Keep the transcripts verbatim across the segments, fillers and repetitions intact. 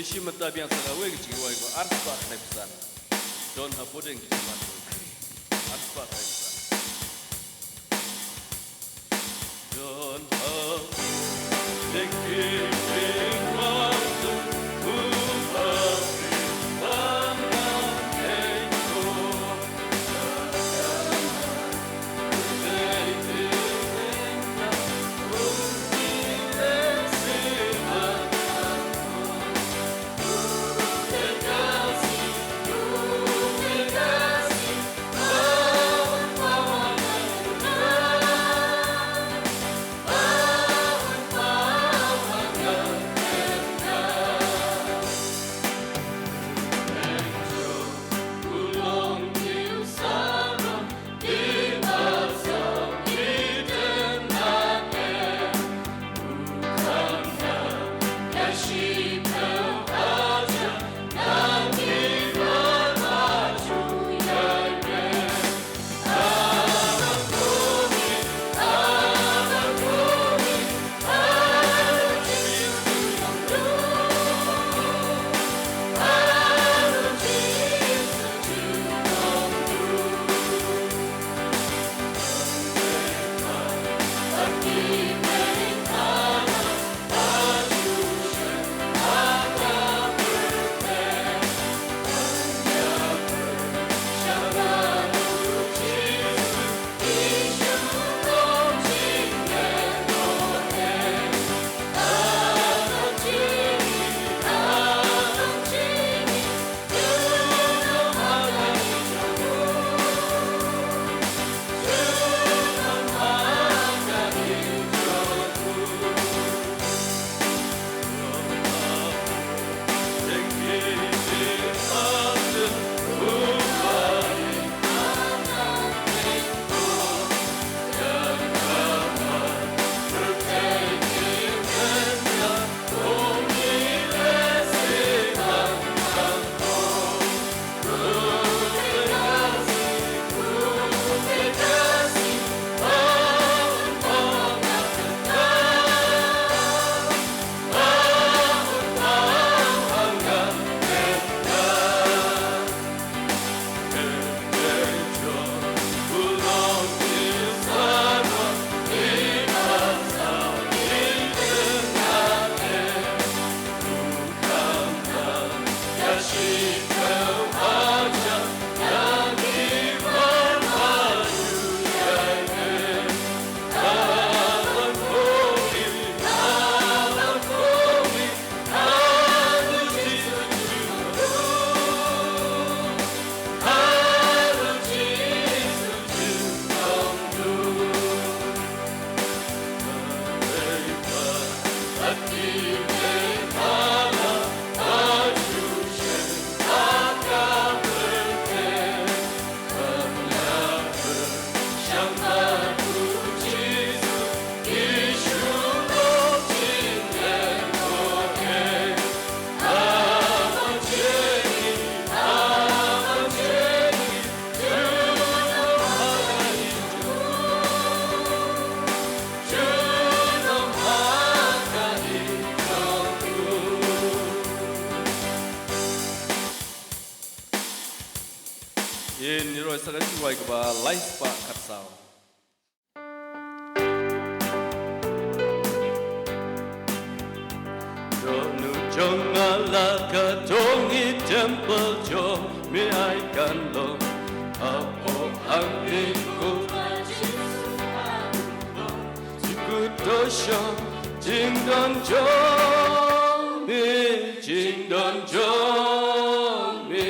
Shi mynta biang sa kawei ka jingrwai kaba ar spah khyndai phew san. Don ha Puding ki jingmut. Ar spah khyndai phew san. Don ha Puding ki jingmut. Ngin ïa rwai sa ka jingrwai kaba lai spah khatsaw. Dohnud jong nga la ka dong i temple jong me, ai kan long hapoh hangne ko. Jingkut to shong jingdon jong me, jingdon jong me,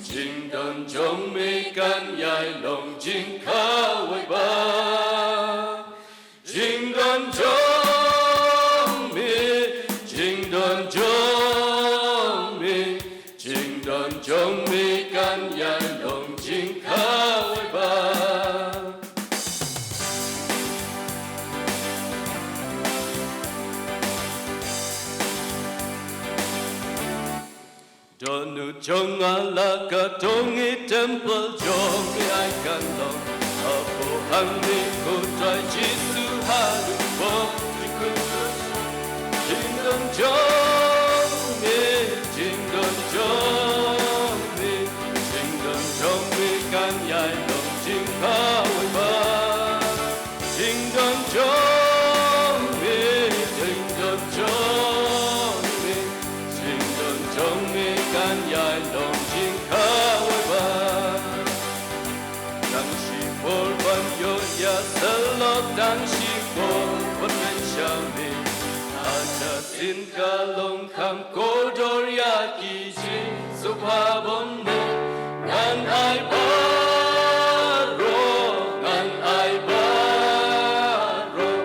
jingdon jong me kan ïai long jingkhawai bha. Jingdon jong me, jingdon jong me, jingdon jong me kan ïai long jingkhawai bha. Dohnud jong nga la ka dong i temple jong me, ai kan long hapoh hangne ko Trai Jisu haduh ba u kut. Jingdon jong me, Long kham kordor ïa ki jingsngewbha bymneh. Ngan ai baroh, ngan ai baroh,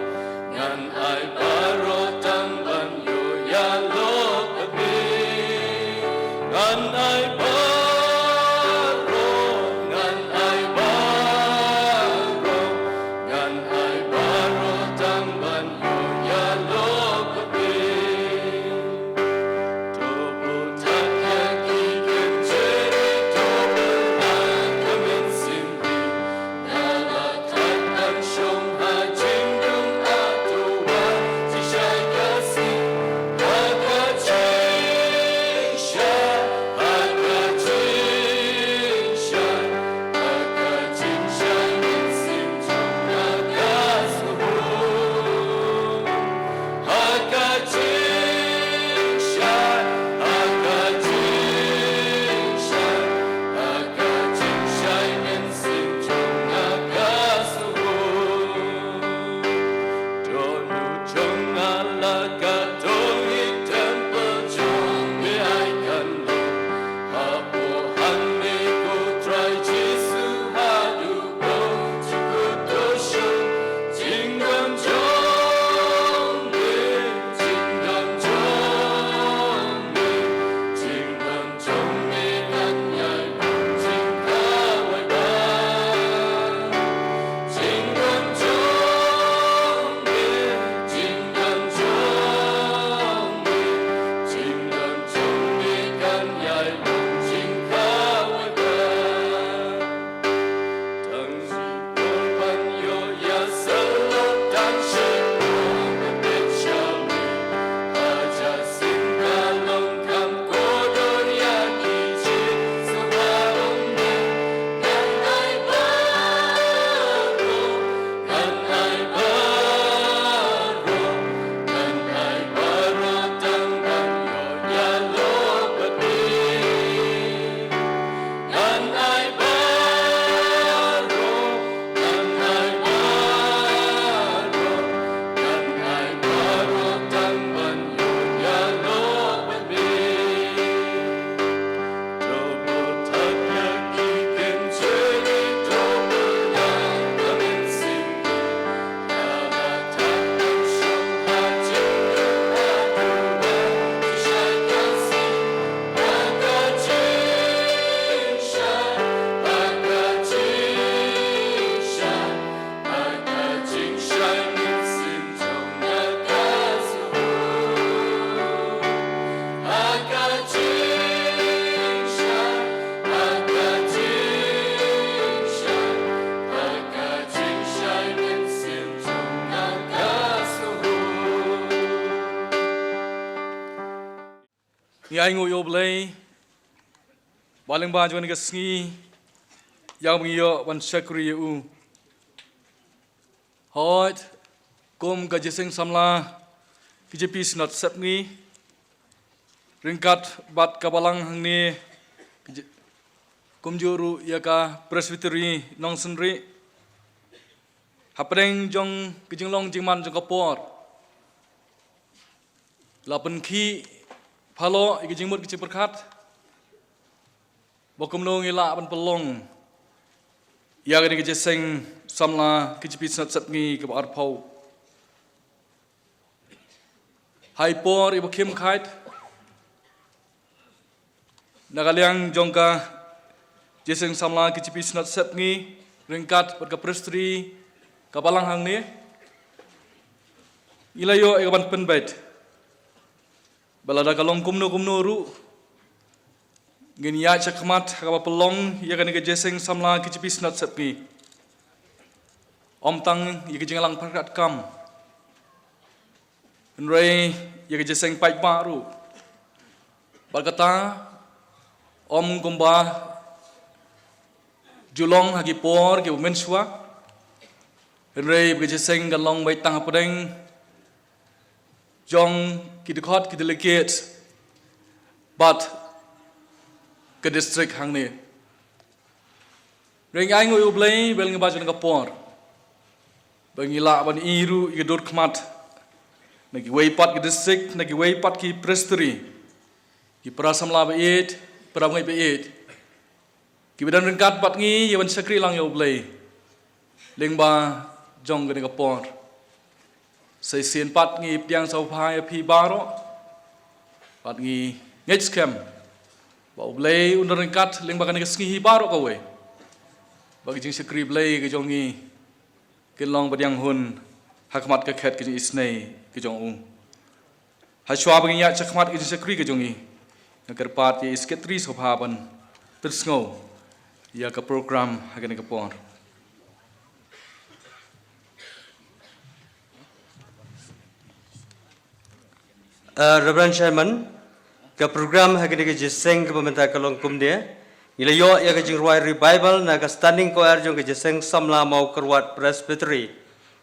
ngan ai baroh tang ban ïoh ïa lok bad me. Ngan ai baroh, ngan ai baroh, ngan ai baroh tang ban ïoh ïa lok bad me. Ngi ai nguh ïa U Blei ba lyngba jong kane ka sngi ïa ngi ïoh ban shakri ïa u. Hooid, kum ka Jingïaseng Samla K J P Synod Sepngi, ryngkat bad ka balang hangne, ka J-, kumjuh ruh ïa ka Presbytery Nongsynrieh, hapdeng jong ka jinglong jingman jong ka por, la pynkhih phalok ïa ka jingmut ka jingpyrkhat ba kumno ngi lah ban pynlong ïa kane ka Jingïaseng Samla K J P Synod Sepngi kaba arphew. Ha i por iba khim khait, na ka liang jong ka Jingïaseng Samla K J P Synod Sepngi ryngkat bad ka Presbytery, ka balang hangne, ngi la ïoh ïa ka ban pynbeit ba lada ka long kumno kumno ruh, ngin ïaid shakhmat ha kaba pynlong ïa kane ka Jingïaseng Samla K J P Synod Sepngi. Ym tang ïa ka jingïalang pyrkhat kam, hynrei ïa ka jingïaseng paidbah ruh. Bad kata, ym kumba ju long ha ki por kiba mynshuwa, hynrei ba ka jingïaseng kan long beit tang hapdeng jong ki dkhot ki delegate bad ka district hangne. Hynrei ngi ai nguh ïa U Blei ba lyngba jong ka por ba ngi lah ban ïohi ruh ïa ka dur khmat na kiwei pat ki district, na kiwei pat ki presbytery, ki para samla ba ïeit, para bangeit ba ïeit, kiba don ryngkat bad ngi ïa ban shakri lang ïa U Blei lyngba jong kane ka por. Sa shisien pat ngi pdiang sngewbha ïa phi baroh bad ngi ngeit skhem ba U Blei un don ryngkat lyngba kane ka sngi hi baroh kawei, ba ki jingshakri Blei ka jong ngi kin long ba dang hun ha khmat ka khet ka jingisynei ka jong u. Hashwa ba ngin ïaid sha khmat ka jingshakri ka jong ngi, nga kyrpad ïa i Secretary sngewbha ban pynsngew ïa ka program ha kane ka por. Uh, Reverend Chairman, ka program ha kane ka jingïaseng kaba mynta ka long kumne. Ngi la ïoh ïa ka jingrwai revival na ka Standing Choir jong ka jingïaseng samla Mawkyrwat Presbytery.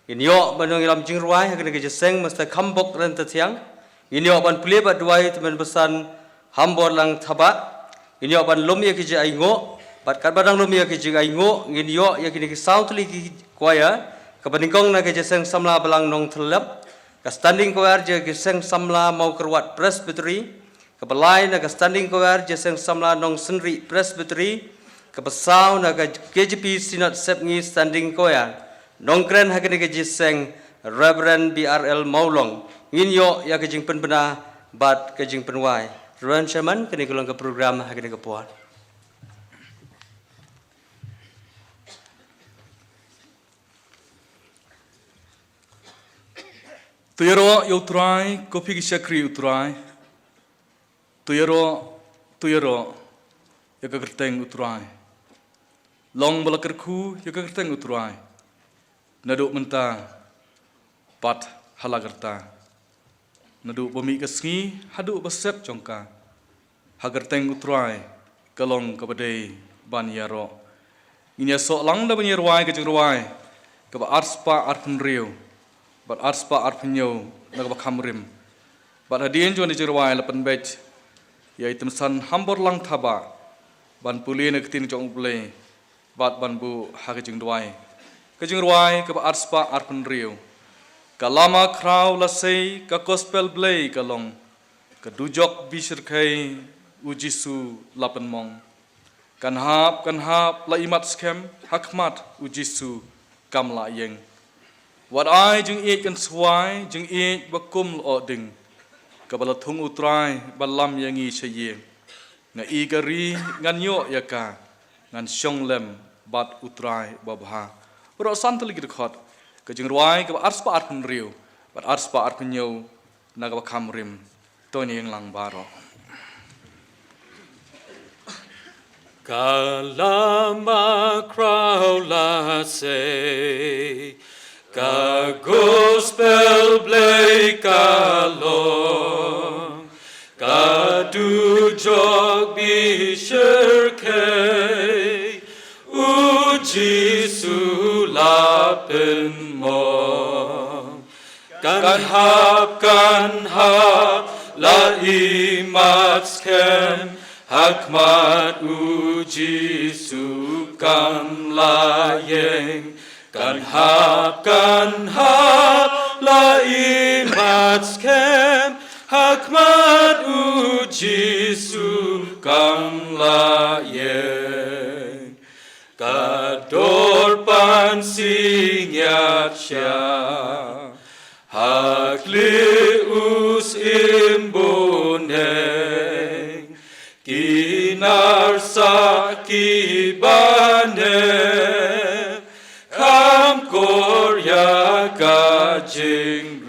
Ngin ïoh ban ïalam jingrwai ha kane ka jingïaseng Mister Khambok Ryntathiang. Ngin ïoh ban plie bad duwai tymmen basan Hamborlang Thabah. Ngin ïoh ban lum ïa ki jingainguh, bad katba dang lum ïa ki jingainguh ngin ïoh ïa kine ki saw tylli ki choir, kaba nyngkong na ka jingïaseng samla Balang Nongthyllep, ka Standing Choir jong ka jingïaseng samla Mawkyrwat Presbytery, kaba lai na ka Standing Choir jingïaseng samla Nongsynrih Presbytery, kaba saw na ka K J P Synod Sepngi Standing Choir. Nongkren ha kane ka jingïaseng Reverend B R L Mawlong. Ngin ïoh ïa ka jingpynbna bad ka jingpynwai. Reverend Chairman, kane ka long ka program ha kane ka por. To ïaroh ïa U Trai, ko phi ki shakri U Trai. To ïaroh, to ïaroh ïa ka kyrteng U Trai. Long ba la kyrkhu ïa ka kyrteng U Trai, naduh mynta bad ha la ka rta, naduh ba mih ka sngi haduh ba sep jong ka. Ha ka kyrteng U Trai ka long kaba dei ban ïaroh. Ngin ïasoh lang da ban ïarwai ka jingrwai kaba arspah arphew hynriew bad arspah arphew hynñiew na kaba kham rim. Bad hadien jong ka jingrwai la pynbeit ïa i Tymsan Hamborlang Thabah ban pule na ka ktien jong U Blei bad ban buh ha ka jingduwai. Ka jingrwai kaba arspah arphew hynriew. Ka lama khraw la sei, ka gospel Blei ka long, ka dujok bishyrkhei, U Jisu la pynmong. Kan hap, kan hap la imat skhem, ha khmat U Jisu kam la ïeng. Wat ai jingïeit kan swai, jingïeit ba kum la oh ding, kaba la thung U Trai ban lam ïa ngi sha ïing. Nga i ka ri ngan ïoh ïa ka, ngan shong lem bad U Trai babha. Baroh san tylli ki dkhot, ka jingrwai kaba arspah arphew hynriew bad arspah arphew hynñiew na kaba kham rim. To ngin ïeng lang baroh. Ka lama khraw la sei, ka gospel Blei ka long, ka dujok bishyrkhei, U Jisu la pynmong. Kan hap, kan hap la imat skhem, ha khmat U Jisu kam la ïeng. Kan hap, kan hap la imat skhem, ha khmat U Jisu kam la ïeng. Ka dor pansngiat sha, ha khlieh u Syiem Bneng, ki nar sah ki banem, kham kor ïa ka jingrem.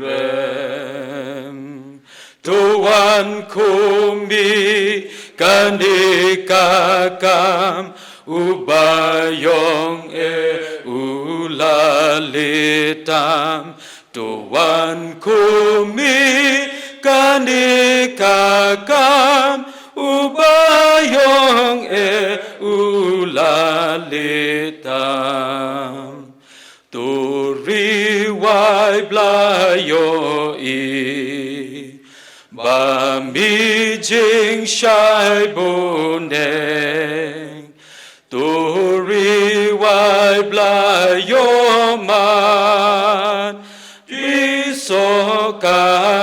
To wan kum ïa kane ka kam, U Baïong eh u la leh tam. To wan kum ïa kane ka kam, U Baïong eh u la leh tam. To ri wai Blei ïohi, ba mih jingshai bneng. To ri wai Blei ïohman, phi soh ka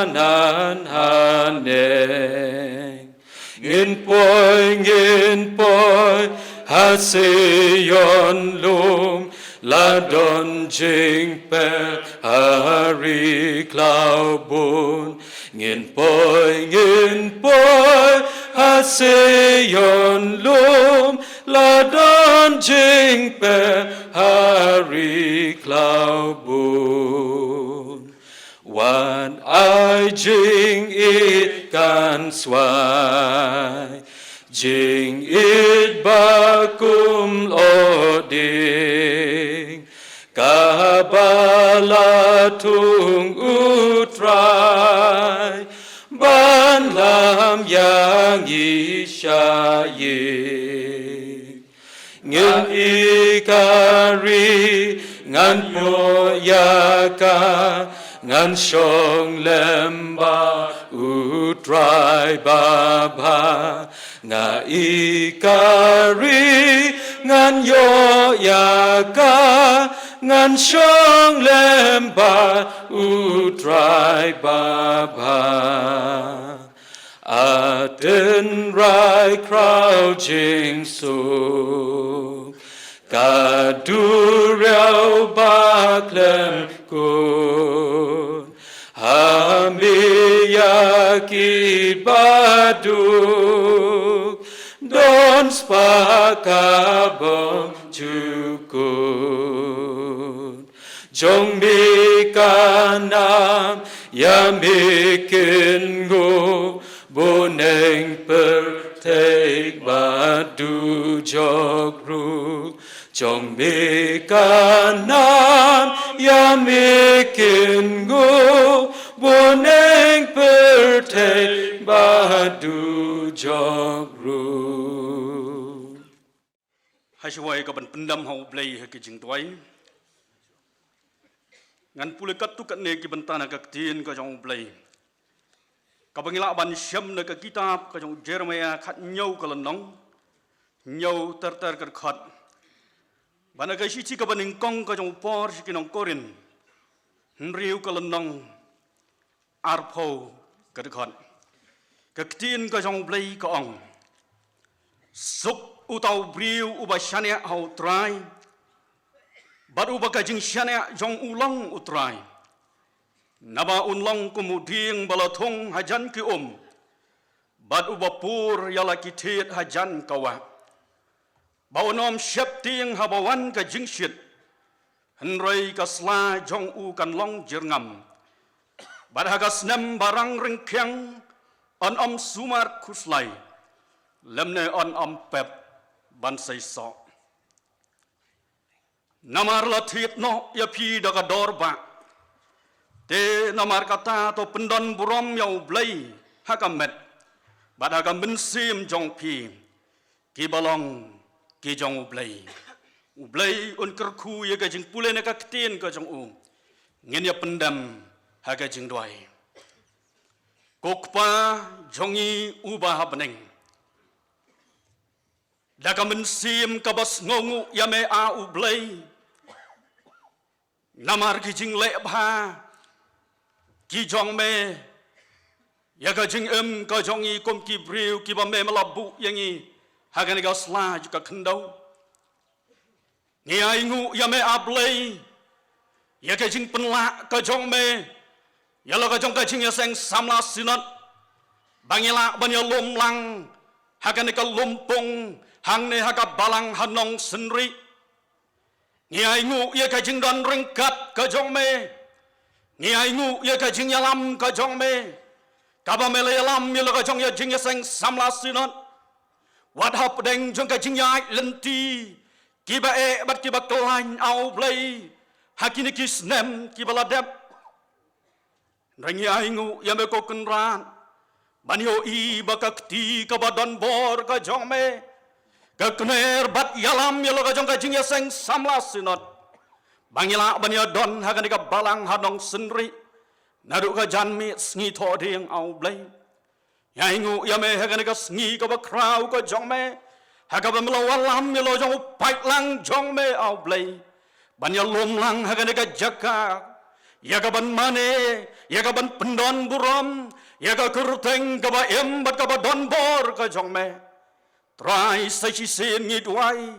Poi ngin poi ha Sion lum, la don jingpel ha ri khlaw bun. Ngin poi, ngin poi ha Sion lum, la don jingpel ha ri khlaw bun. Wan ai jingïeit kan swai, jingïeit ba kum loding, kaba la thung U Trai ban lam ïa ngi sha ïing. Ngan ïeit, ngan ïoh ïa ka, ngan shong lem bad U Trai babha. Nga ïeit, ngan ïoh ïa ka, ngan shong lem bad U Trai babha. A tynrai khraw jingsuk, ka duriaw ba khlem kut, ha me ïa ki baduk, don spah ka bym ju kut. Jong me ka nam ïa me kynnguh, bun neng pyrthei bad dujok ruh. Jong me ka nam ïa me kynnguh, bun neng pyrthei bad dujok ruh. Ha shuwa ka ban pyndam ha U Blei ha ki jingduwai, ngan pule katto katne ki bynta na ka ktien ka jong U Blei, kaba ngi lah ban shem na ka kitab ka jong u Jeremiah khathynñiew ka lynnong, hynñiew ter ter ka dkhot. Bad na ka shithi kaba nyngkong ka jong u por sha ki nong Korinth, hynriew ka lynnong, arphew ka dkhot. Ka ktien ka jong U Blei ka ong: Suk uta u briew uba shaniah ha U Trai, bad uba ka jingshaniah jong u long U Trai. Naba un long kum u dieng ba la thung hajan ki um, bad uba pur ïa la ki thied hajan ka wah. Ba un ym sheptieng haba wan ka jingshit, hynrei ka sla jong u kan long jyrngam. Bad ha ka snem ba rang ryngkhiang, un ym sumar khuslai, lymne un ym pep ban seisoh. Namar la thied noh ïa phi da ka dor bah, te namar kata to pyndon burom ïa U Blei ha ka met bad ha ka mynsiem jong phi, kiba long ki jong U Blei. U Blei un kyrkhu ïa ka jingpule na ka ktien ka jong u. Ngin ïa pyndam ha ka jingduwai. Ko Kpa jong ngi uba ha bneng, da ka mynsiem kaba sngewnguh ïa me, A U Blei, namar ki jingleh bha ki jong me ïa ka jingim ka jong ngi kum ki briew kiba me la buh ïa ngi ha kane ka sla jong ka khyndew. Ngi ainguh ïa me, A Blei, ïa ka jingpynlah ka jong me ïa la ka jong ka jingïaseng samla synod, ba ngi lah ban ïalum lang ha kane ka lympung hangne ha ka balang ha Nongsynriah. Ngi ainguh ïa ka jingdon ryngkat ka jong me. Ngi ainguh ïa ka jingïalam ka jong me, kaba me la ïalam ïa la ka jong ka jingïaseng samla synod. Wat hapdeng jong ka jingïaid lynti kiba eh bad kiba khlaiñ, A U Blei, ha kine ki snem kiba la dep. Hynrei ngi ainguh ïa me, Ko Kynrad, ban ïohi ba ka kti kaba donbor ka jong me ka kner bad ïalam ïa la ka jong ka jingïaseng samla synod, ba ngi lah ban ïadon ha kane ka balang ha Nongsynriah naduh ka janmiet sngi Thohdieng, A U Blei. Ngi ainguh ïa me ha kane ka sngi kaba khraw ka jong me, ha kaba me la wallam ïa la jong u paidlang jong me, A U Blei, ban ïalum lang ha kane ka jaka, ïa kaban mane, ïa kaban pyndon burom ïa ka kyrteng kaba im bad kaba donbor ka jong me. Trai, sa shisien ngi duwai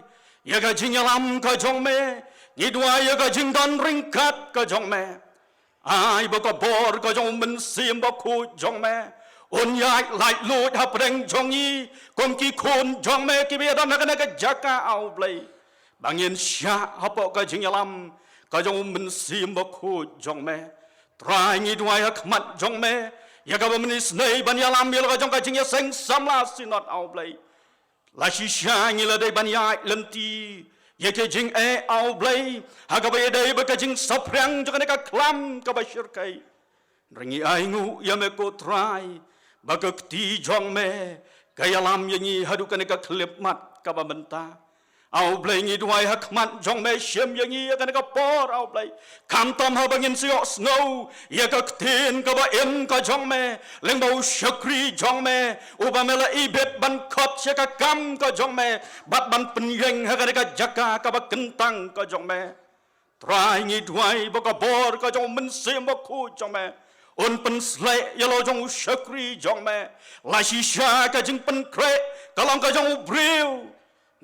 ïa ka jingïalam ka jong me, ngi duwai ïa ka jingdon ryngkat ka jong me. Ai ba ka bor ka jong u Mynsiem Bakhuid jong me un ïaid laitluid hapdeng jong ngi kum ki khun jong me kiba ïadon ha kane ka jaka, A U Blei, ba ngin shah hapoh ka jingïalam ka jong u Mynsiem Bakhuid jong me. Trai, ngi duwai ha khmat jong me ïa kaba mynsngi ban ïalam ïa la ka jong ka jingïaseng samla Synod, A U Blei. La shisha ngi la dei ban ïaid lynti ïa ka jingeh, A U Blei, ha kaba ïadei bad ka jingsaphriang jong kane ka khlam kaba shyrkhei. Hynrei ngi ainguh ïa me ko Trai ba ka kti jong me ka ïalam ïa ngi haduh kane ka khyllipmat kaba mynta. A U Blei, ngi duwai ha khmat jong me, shim ïa ngi ïa kane ka por, A U Blei, khamtam haba ngin sa ïohsngew ïa ka ktien kaba im ka jong me lyngba u shakri jong me uba me la ibit ban khot sha ka kam ka jong me bad ban pynïeng ha kane ka jaka kaba kyntang ka jong me. Trai, ngi duwai ba ka bor ka jong u Mynsiem Bakhuid jong me un pynsleh ïa la jong u shakri jong me. La shisha ka jingpynkhreh ka long ka jong u briew.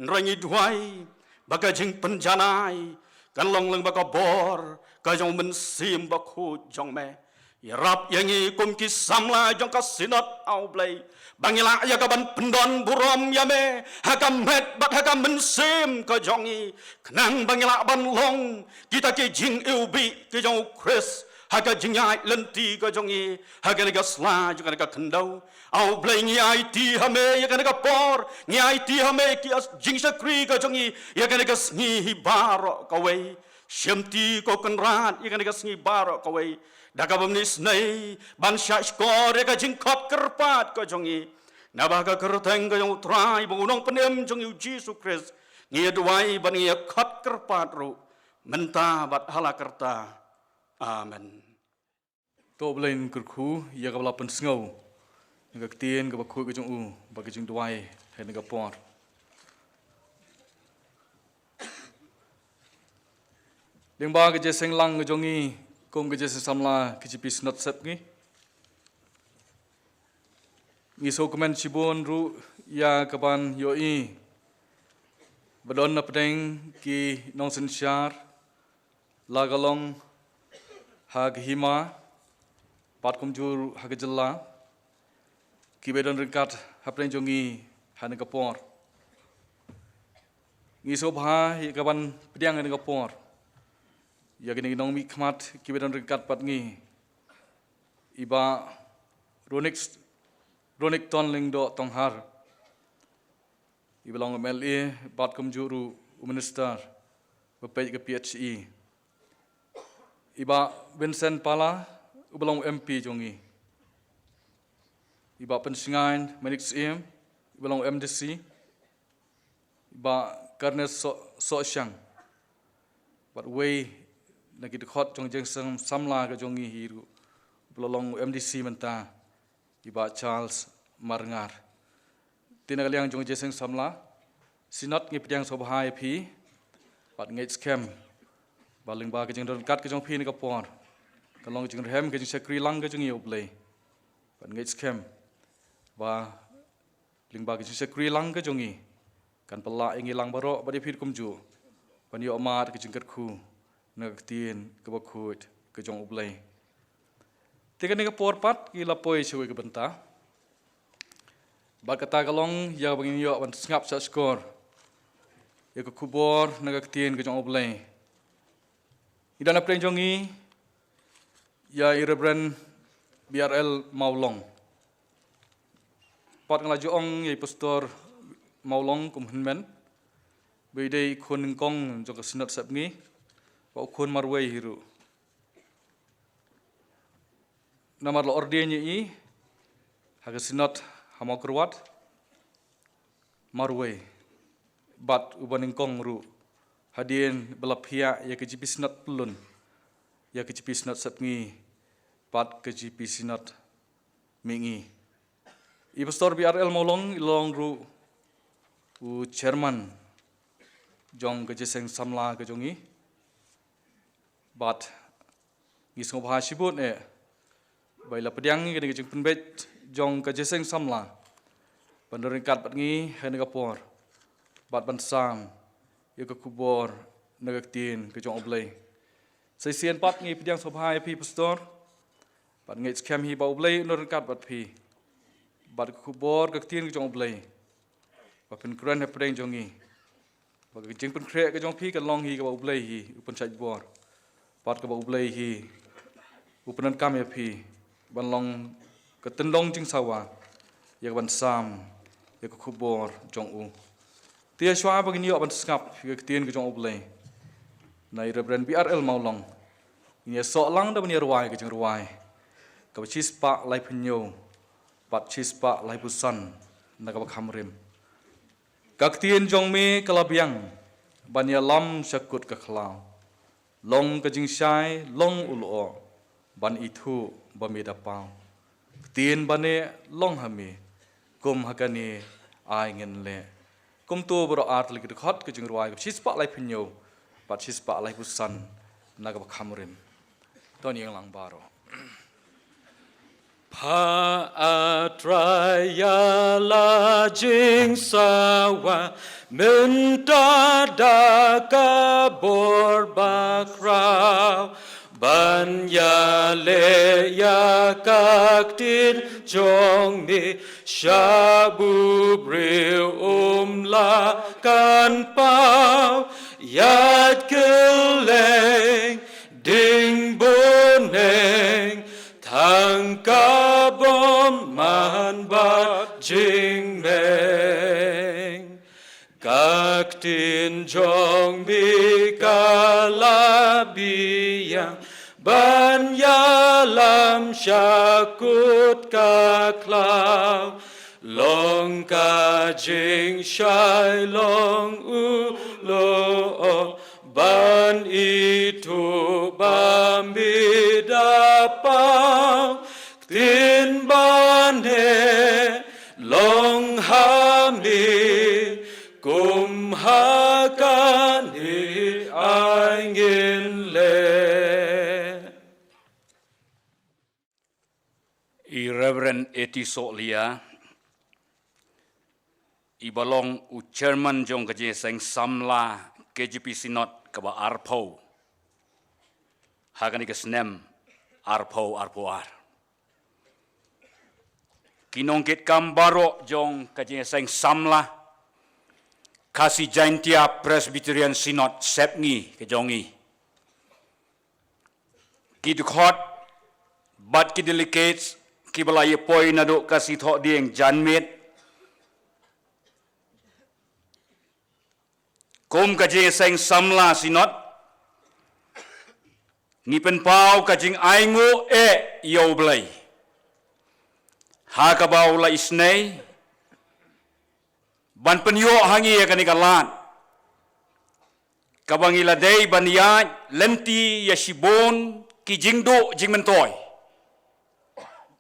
Hynrei ngi duwai ba ka jingpynjanai kan long lyngba ka bor ka jong u Mynsiem Bakhuid jong me. Ïarap ïa ngi kum ki samla jong ka Synod, A U Blei, ba ngin lah ïa ka ban pyndon burom ïa me ha ka met bad ha ka mynsiem ka jong ngi, khnang ba ngin lah ban long kita ki jingiwbih ki jong u Khrist ha ka jingïaid lynti ka jong ngi ha kane ka sla jong kane ka khyndew. A U Blei, ngi aiti ha me ïa kane ka por, ngi aiti ha me ki as-, jingshakri ka jong ngi ïa kane ka sngi hi baroh kawei. Shimti ko Kynrad ïa kane ka sngi baroh kawei da kaba mynsngi ban shah shkor ïa ka jingkhot kyrpad ka jong ngi. Naba ha ka kyrteng ka jong u Trai bad u Nongpynim jong ngi u Jisu Khrist ngi ïa duwai bad ngi ïa khot kyrpad ruh, mynta bad hala karta. Amen. To, U Blei un kyrkhu ïa kaba la pynsngew na ka ktien kaba khuid ka jong u bad ka jingduwai ha kane ka por. Lyngba ka jingïaseng lang ka jong ngi kum ka jingïaseng samla ka G P Synod Sepngi, ngi sngewkmen shibun ruh ïa ka ban ïohi ba don na pdeng ki nongsynshar, la ka long ha ka hima bad kumjuh ha ka jylla, kiba don ryngkat hapdeng jong ngi ha kane ka por. Ngi sngewbha ïa ka ban pdiang ha kane ka por ïa kine ki nongmihkhmat kiba don ryngkat bad ngi, i Bah Ronik, Ronikton Lyngdoh Tonghar, iba long M L A bad kumjuh ruh u Minister ba peit ka P H E, i Bah Vincent Pala, uba long M P jong ngi, i Bah Pynsngain Manik Syiem, iba long M D C, i Bah Karnes So-, Sohshang, bad wei na ki dkhot jong jingïaseng samla ka jong ngi hi ruh, uba la long M D C mynta, i Bah Charles Marngar. Te na ka liang jong jingïaseng samla Synod, ngi pdiang sngewbha ïa phi bad ngeit skhem ba lyngba ka jingdon ryngkat ka jong phi ha kane ka por, ka long ka jingrhem ka jingshakri lang ka jong ngi, U Blei, bad ngeit skhem ba lyngba ka jingshakri lang ka jong ngi kan pynlah ïa ngi lang baroh bad ïa phi kumjuh ban ïoh mad ka jingkyrkhu na ka ktien kaba khuid ka jong U Blei. Te kane ka por pat ngi la poi sha kawei ka bynta, bad kata ka long ïa ba ngin ïoh ban sngap shah shkor ïa ka khubor na ka ktien ka jong U Blei. Ngi don hapdeng jong ngi ïa i Reverend B R L Mawlong. Pat nga la ju ong ïa i Pastor Mawlong kum hynmen ba i dei i khun nyngkong jong ka Synod Sepngi, ba u khun marwei hi ruh. Namar la ordain ïa i ha ka Synod ha Mawkyrwat marwei, bad uba nyngkong ruh hadien ba la phiah ïa ka G P Synod Pyllun, ïa ka G P Synod Sepngi bad ka G P Synod Mihngi. I Pastor B R L Mawlong i long ruh u Chairman jong ka jingïaseng samla ka jong ngi, bad ngi sngewbha shibun eh ba i la pdiang ïa kane ka jingpynbeit jong ka jingïaseng samla ban don ryngkat bad ngi ha kane ka por bad ban sam ïa ka khubor na ka ktien ka jong U Blei. Sa shisien pat ngi pdiang sngewbha ïa phi pastor, bad ngeit skhem hi ba U Blei un don ryngkat bad phi bad ka khubor ka ktien ka jong U Blei ba phin kren hapdeng jong ngi. Ba ka jingpynkhreh ka jong phi kan long hi kaba U Blei hi u pynshait bor, bad kaba U Blei hi u pyndonkam ïa phi ban long ka tyndong jingsawa ïa ka ban sam ïa ka khubor jong u. Te shuwa ba ngin ïoh ban sngap ïa ka ktien ka jong U Blei, na i Reverend B R L Mawlong ngin ïa soh lang da ban ïa rwai ka jingrwai kaba shispah laiphew hynñiew bad shispah laiphew san na kaba kham rim. Ka ktien jong me ka la biang ban ïalam sha kut ka khlaw. Long ka jingshai, long u lyoh ban ithuh ba me da paw. Ktien ba neh long ha me, kum ha kane ai ngin leh. Kumto baroh ar tylli ki dkhot ka jingrwai kaba shispah laiphew hynñiew bad shispah laiphew san na kaba kham rim. To ngin ïeng lang baroh. Pha A Trai ïa la jingsawa mynta da ka bor bakhraw, ban ïaleh ïa ka ktien jong me sha u briew um lah kan paw. Ïaid kylleng ding bneng, tang ka bymman bad jingmeng. Ka ktien jong me ka la biang ban ïalam sha kut ka khlaw. Long ka jingshai, long u lyoh ban ithuh ba me da paw. Ktien ba neh long ha me, kum ha kane ai ngin leh. I Reverend A T Sohliya, i ba long u chairman jong ka jingïaseng samla K J P Synod kaba arphew ha kane ka snem arphew arphew ar. Ki nongkitkam baroh jong ka jingïaseng samla Khasi Jaintia Presbyterian Synod Sepngi ka jong ngi. Ki dkhot bad ki delegates kiba la ïa poi naduh ka Sngi Thohdieng janmiet. Kum ka jingïaseng samla Synod, ngi pynpaw ka jingainguh eh ïa U Blei ha kaba u la isynei ban pynïoh ha ngi ïa kane ka lad kaba ngi la dei ban ïaid lynti ïa shibun ki jingduh jingmyntoi.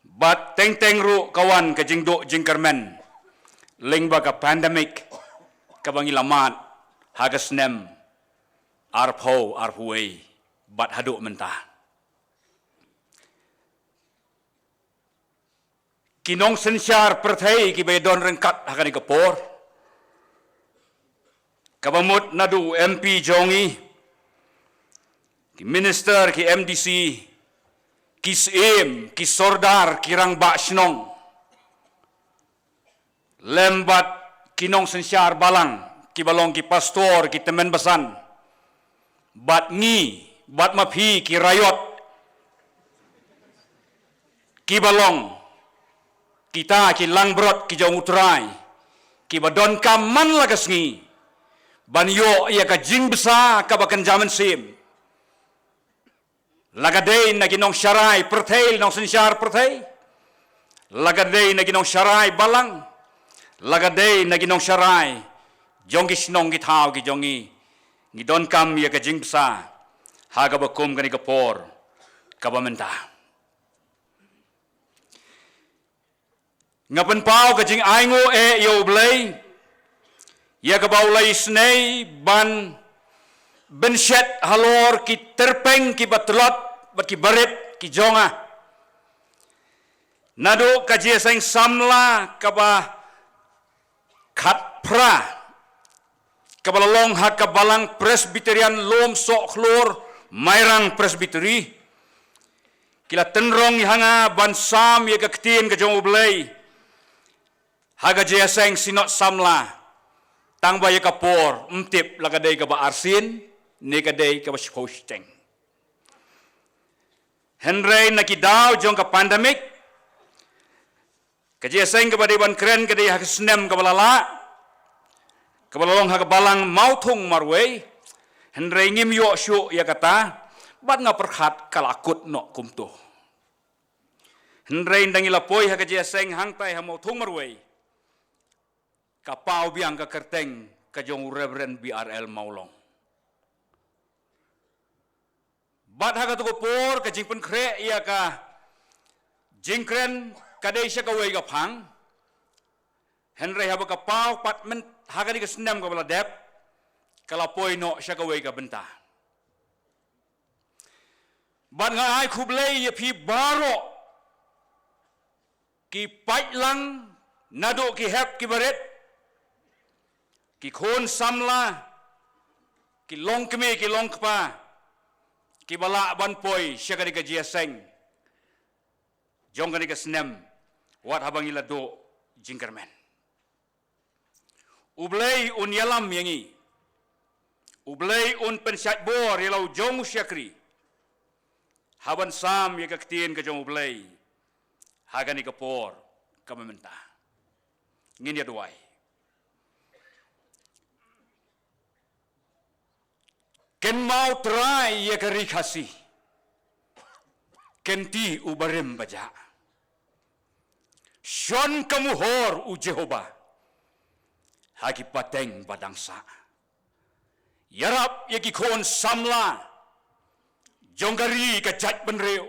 Bad teng teng ruh ka wan ka jingduh jingkyrmen lyngba ka pandemic kaba ngi la mad ha ka snem arphew arphew wei bad haduh mynta. Ki nongsynshar pyrthei kiba ïadon ryngkat ha kane ka por, kaba mut naduh u M P jong ngi, ki minister, ki M D C, ki syiem, ki sordar, ki rangbah shnong, lem bad ki nongsynshar balang kiba long ki pastor, ki tymmen basan, bad ngi, bad ma phi ki raiot kiba long kita ki langbrot ki jong U Trai, kiba donkam man la ka sngi ban ïoh ïa ka jingbsa kaba kynja mynsiem. La ka dei na ki nongsharai pyrthei, nongsynshar pyrthei, la ka dei na ki nongsharai balang, la ka dei na ki nongsharai jong ki shnong ki thaw ki jong ngi, ngi donkam ïa ka jingbsa ha kaba kum kane ka por kaba mynta. Nga pynpaw ka jingainguh eh ïa U Blei ïa kaba u la isynei ban bynshet halor ki tyrpeng kiba tlot bad kiba rit ki jong nga. Naduh ka jingïaseng samla kaba Khatphra, kaba la long ha ka Balang Presbyterian Lum Sohkhlur Mairang Presbytery, ki la tynrong ïa nga ban sam ïa ka ktien ka jong U Blei ha ka jingïaseng Synod Samla, tang ba ïa ka por ym tip la ka dei kaba arsien ne ka dei kaba shiphew shiteng. Hynrei na ki daw jong ka pandemic, ka jingïaseng kaba dei ban kren ka dei ha ka snem kaba la lah, kaba la long ha ka Balang Mawthung marwei. Hynrei ngim ïoh shuh ïa kata, bad nga pyrkhat ka la kut noh kumto. Hynrei ynda ngi la poi ha ka jingïaseng hangtai ha Mawthung marwei, ka paw biang ka kyrteng ka jong u Reverend B R L Mawlong. Bad ha katu ka por ka jingpynkhreh ïa ka jingkren ka dei sha kawei ka phang. Hynrei haba ka paw pat mynta ha kane ka snem kaba la dep, ka la poi noh sha kawei ka bynta. Bad nga ai khublei ïa phi baroh, ki paidlang, naduh ki hep ki barit, ki khun samla, ki longkmie ki longkpa, kiba lah ban poi sha kane ka jingïaseng jong kane ka snem, wat haba ngi la duh jingkyrmen. U Blei un ïalam ïa ngi. U Blei un pynshait bor ïa la u jong u shakri, haban sam ïa ka ktien ka jong U Blei ha kane ka por kaba mynta. Ngin ïa duwai. Kynmaw Trai ïa ka ri Khasi, kynti u barim bajah. Shon ka muhor, u Jehobah, ha ki pateng ba dang sah. Ïarap ïa ki khun samla jong ka ri, ka jaitbynriew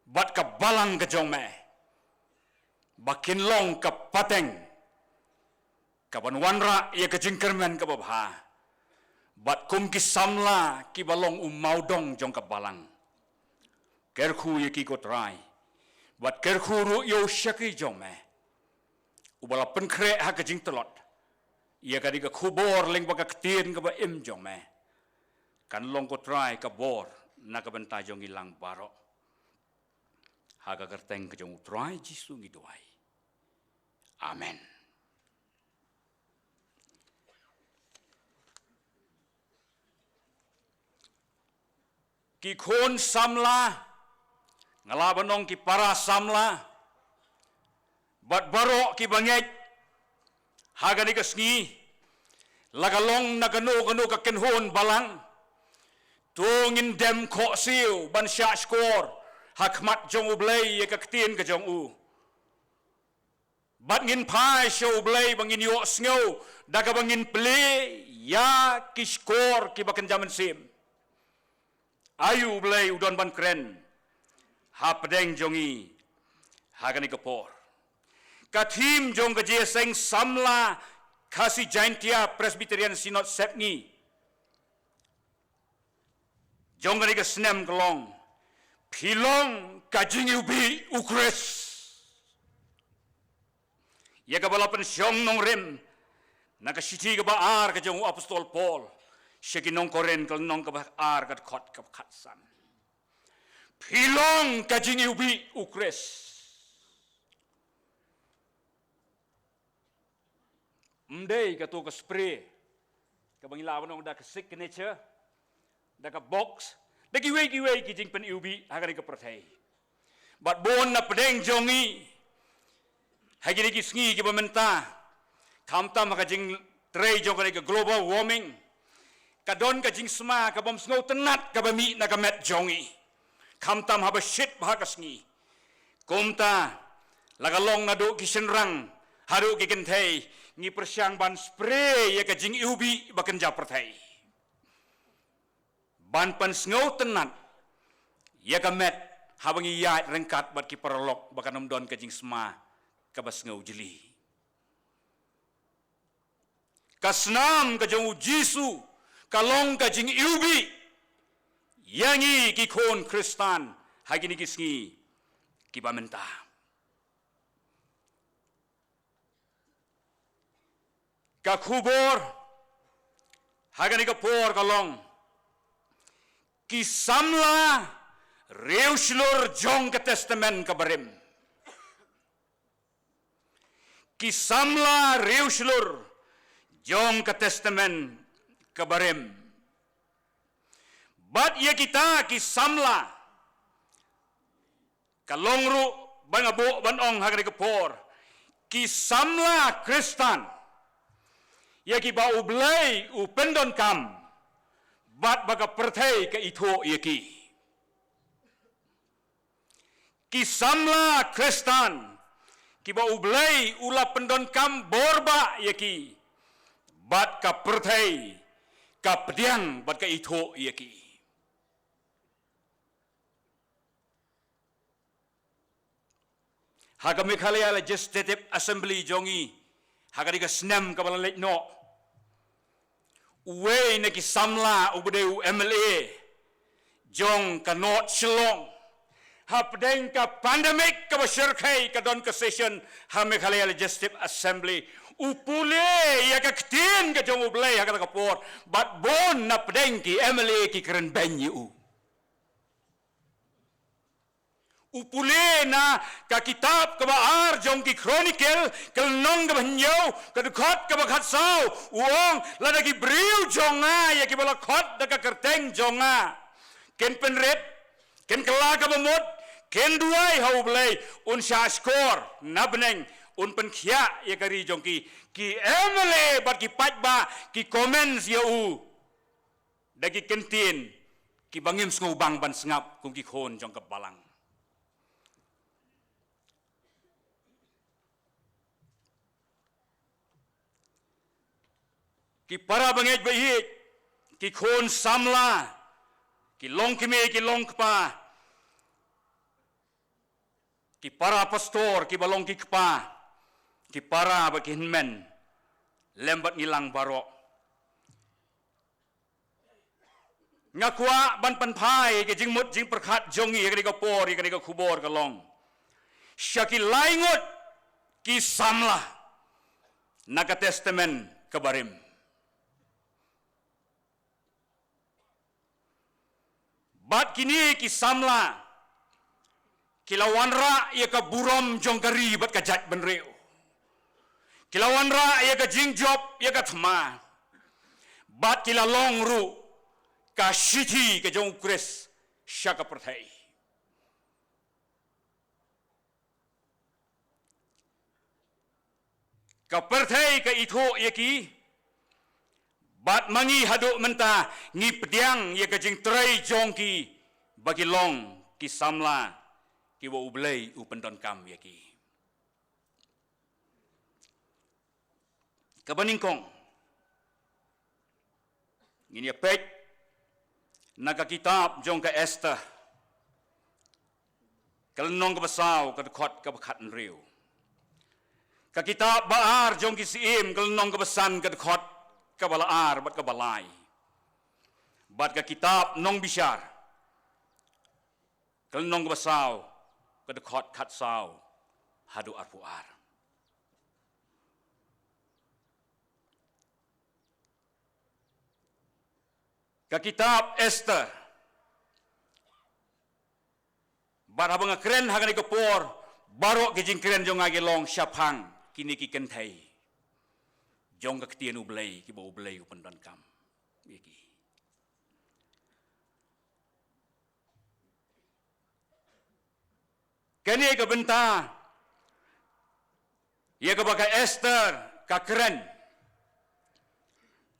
bad ka balang ka jong me, ba kin long ka pateng kaban wanrah ïa ka jingkyrmen kaba bha. Bad kum ki samla kiba long u mawdong jong ka balang, kyrkhu ïa ki ko Trai. Bad kyrkhu ruh ïa u shakri jong me, uba la pynkhreh ha ka jingtlot ïa kane ka khubor lyngba ka ktien kaba im jong me. Kan long ko Trai ka bor na ka bynta jong ngi lang baroh. Ha ka kyrteng ka jong u Trai Jisu ngi duwai. Amen. Ki khun samla, nga lah ban ong ki para samla, bad baroh kiba ngeit ha kane ka sngi, la ka long na kano kano ka kynhun balang, to ngin dem khohsiew ban shah shkor ha khmat jong U Blei ïa ka ktien ka jong u. Bad ngin phai sha U Blei ba ngin ïohsngew da kaba ngin plie ïa ki shkor kiba kynja mynsiem. Ai U Blei u don ban kren hapdeng jong ngi ha kane ka por. Ka thim jong ka jingïaseng samla Khasi Jaintia Presbyterian Synod Sepngi jong kane ka snem ka long, Phi long ka jingiwbih U Khrist. Ïa kaba la pynshong nongrim na ka shithi kaba ar ka jong u Apostol Paul sha ki nong Korinth, ka lynnong kaba ar, ka dkhot kaba khatsan. Phi long ka jingiwbih U Khrist. Ym dei kato ka spray kaba ngi lah ban ong da ka signature, da ka box, da kiwei kiwei ki jingpyniwbih ha kane ka pyrthei. Bad bun na pdeng jong ngi ha kine ki sngi kiba mynta, khamtam ha ka jingtrei jong kane ka global warming, ka don ka jingsma kabym sngewtynnat kaba mih na ka met jong ngi, khamtam haba shit bha ka sngi. Kumta, la ka long naduh ki shynrang haduh ki kynthei, ngi pyrshang ban spray ïa ka jingiwbih ba kynja pyrthei, ban pynsngewtynnat ïa ka met haba ngi ïaid ryngkat bad ki paralok ba kan ym don ka jingsma kaba sngewjylliew. Ka snam ka jong U Jisu ka long ka jingiwbih ïa ngi ki khun Khristan ha kine ki sngi kiba mynta. Ka khubor ha kane ka por ka long, ki samla riewshlur jong ka Testament ka barim. Ki samla riewshlur jong ka Testament ka barim. Bad ïa kita ki samla, ka long ruh ba nga buh ban ong ha kane ka por, ki samla Khristan, ïa kiba U Blei u pyndonkam, bad ba ka pyrthei ka ithuh ïa ki. Ki samla Khristan, kiba U Blei u la pyndonkam bor bah ïa ki, bad ka pyrthei ka pdiang bad ka ithuh ïa ki. Ha ka Meghalaya Legislative Assembly jong ngi, ha kane ka snem kaba la leit noh, uwei na ki samla uba dei u M L A jong ka North Shillong, hapdeng ka pandemic kaba shyrkhei ka don ka session ha Meghalaya Legislative Assembly, u pule ïa ka ktien ka jong U Blei ha kata ka por, bad bun napdeng ki M L A ki kren beiñ ïa u. U pule na ka kitab kaba ar jong ki Chronicle, ka lynnong kaba hynñiew, ka dkhot kaba khatsaw, u ong, lada ki briew jong nga, ïa kiba la khot da ka kyrteng jong nga, kin pynrit, kin kylla kaba mut, kin duwai ha U Blei, un shahshkor na bneng, un pynkhiah ïa ka ri jong ki. Ki M L A bad ki paidbah ki comments ïa u da ki ktien kiba ngim sngewbang ban sngap kum ki khun jong ka balang. Ki para bangeit ba ïeit, ki khun samla, ki longkmie, ki longkpa, ki para pastor, kiba long ki kpa, ki para bad ki hynmen, lem bad ngi lang baroh. Nga kwah ban pynphai ka jingmut jingpyrkhat jong ngi ha kane ka por, ha kane ka khubor ka long, sha ki lai ngut ki samla na ka Testament ka barim. Bad kine ki samla ki la wanrah ïa ka burom jong ka ri bad ka jaitbynriew. Ki la wanrah ïa ka jingjop ïa ka thma. Bad ki la long ruh ka shithi ka jong U Khrist sha ka pyrthei. Ka pyrthei ka ithuh ïa ki, bad ma ngi haduh mynta ngi pdiang ïa ka jingtrei jong ki, ba ki long ki samla kiba U Blei u pyndonkam ïa ki. Kaba nyngkong, ngin ïa peit na ka kitab jong ka Esther, ka lynnong kaba saw, ka dkhot kaba khathynriew. Ka kitab ba ar jong ki Syiem, ka lynnong kaba san, ka dkhot kaba la ar bad kaba lai. Bad ka kitab Nongbishar, ka lynnong kaba saw, ka dkhot khatsaw haduh arphew ar. Ka kitab Esther. Bad haba nga kren ha kane ka por, baroh ki jingkren jong nga ki long shaphang kine ki kynthei jong ka ktien U Blei, kiba U Blei u pyndonkam ïa ki. Kane ka bynta ïa kaba ka Esther ka kren,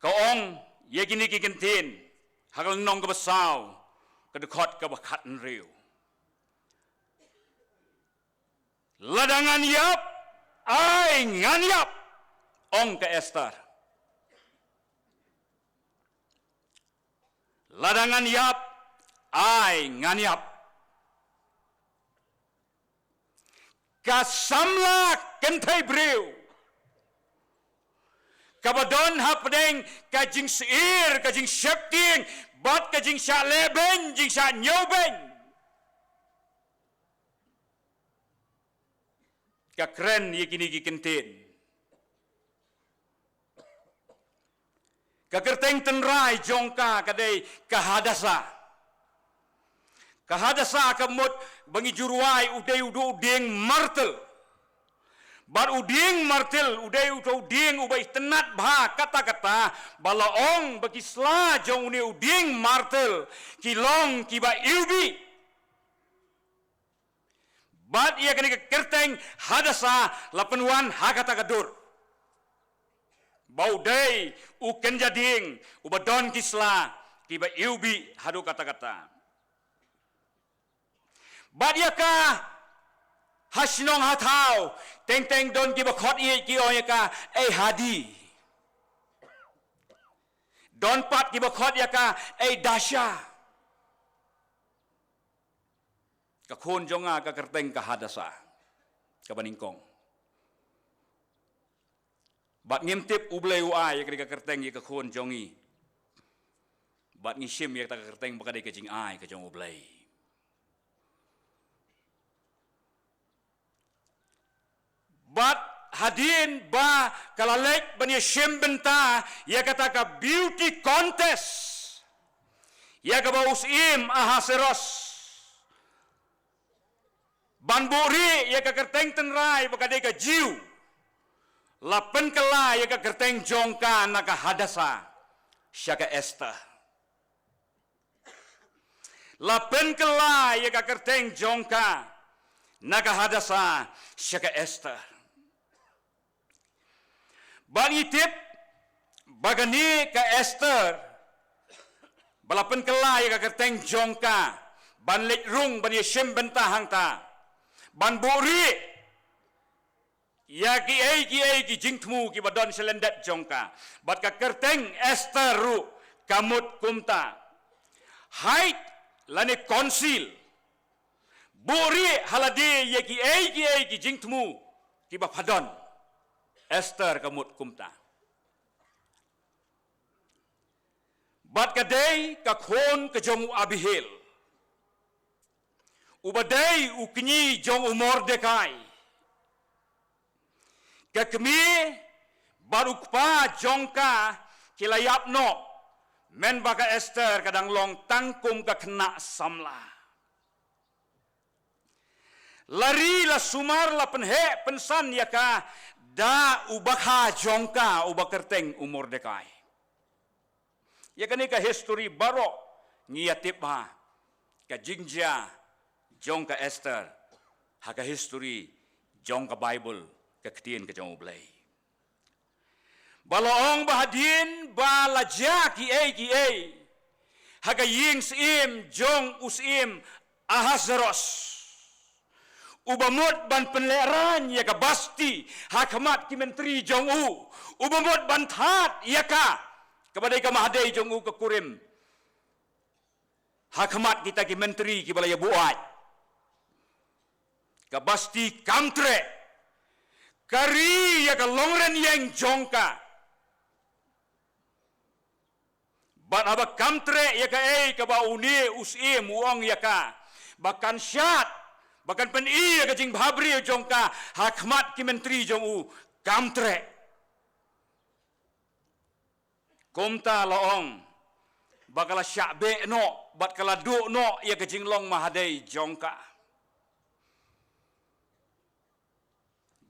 ka ong ïa kine ki ktien ha ka lynnong kaba saw, ka dkhot kaba khathynriew. Lada ngan ïap, ai ngan ïap, ong ka Esther. Lada ngan ïap, ai ngan ïap. Ka samla kynthei briew, kaba don hapdeng ka jingsyier, ka jingsheptieng, bad ka jingshah lehbeiñ, jingshah ñiewbeiñ, ka kren ïa kine ki ktien. Ka kyrteng tynrai jong ka ka dei ka Hadasa. Ka Hadasa ka mut ba ngi ju rwai u dei u dieng martel. Bad u dieng martel u dei u dieng uba itynnad bha katta katta, ba la ong ba ki sla jong une u dieng martel ki long kiba iwbih. Bad ïa kane ka kyrteng Hadasa la pynwan ha kata ka dur ba u dei u kynja dieng uba don ki sla kiba iwbih haduh katta katta. Bad ïa ka ha shnong ha thaw teng teng don kiba khot ïa ki ong ïa ka ei Hadi. Don pat kiba khot ïa ka ei Dasha. Ka khun jong nga ka kyrteng ka Hadasa, kaba nyngkong. Bad ngim tip U Blei u ai ïa ka kyrteng ïa ka khun jong ngi. Bad ngi shim ïa ka kyrteng ba ka dei ka jingai ka jong U Blei. Bad hadien ba ka la leit ban ïa shim bynta ïa kata ka beauty contest ïa kaba u syiem Ahasuerus ban buhrieh ïa ka kyrteng tynrai ba ka dei ka Jiw, la pynkylla ïa ka kyrteng jong ka na ka Hadasa sha ka Esther. La pynkylla ïa ka kyrteng jong ka na ka Hadasa sha ka Esther. Bad ngi tip ba kane ka Esther ba la pynkylla ïa ka kyrteng jong ka ban leit rung ban ïa shim bynta hangta, ban buhrieh ïa kiei kiei ki jingthmu kiba don sha lyndet jong ka. Bad ka kyrteng Esther ruh ka mut kumta. Haied lane council, buhrieh ha lade ïa kiei kiei ki jingthmu kiba pha don. Esther ka mut kumta. Bad ka dei ka khun ka jong u Abihail, uba dei u kñi jong u Mordekai. Ka kmie bad u kpa jong ka ki la ïap noh, mynba ka Esther ka dang long tang kum ka khynnah samla. La ri la sumar la pynheh pynsan ïa ka da u bakha jong ka uba kyrteng u Mordekai. Ïa kane ka history baroh ngi ïa tip bha, ka jingjia jong ka Esther ha ka history jong ka Bible, ka ktien ka jong U Blei. Ba la ong ba hadien ba la jia kiei kiei ha ka ïing syiem jong u syiem Ahasuerus, uba mut ban pynlehrain ïa ka Basti ha khmat ki myntri jong u, uba mut ban thad ïa ka, kaba dei ka Mahadei jong u ka kurim, ha khmat kita ki myntri kiba la ïa buaid. Ka Basti kam treh, ka ri ïa ka longren ïeng jong ka. Bad haba kam treh ïa kaei kaba une u syiem u ong ïa ka, ba kan shad, ba kan pyni ïa ka jingbhabriew jong ka ha khmat ki myntri jong u, kam treh. Kumta la ong ba ka la shah beh noh bad ka la duh noh ïa ka jinglong mahadei jong ka.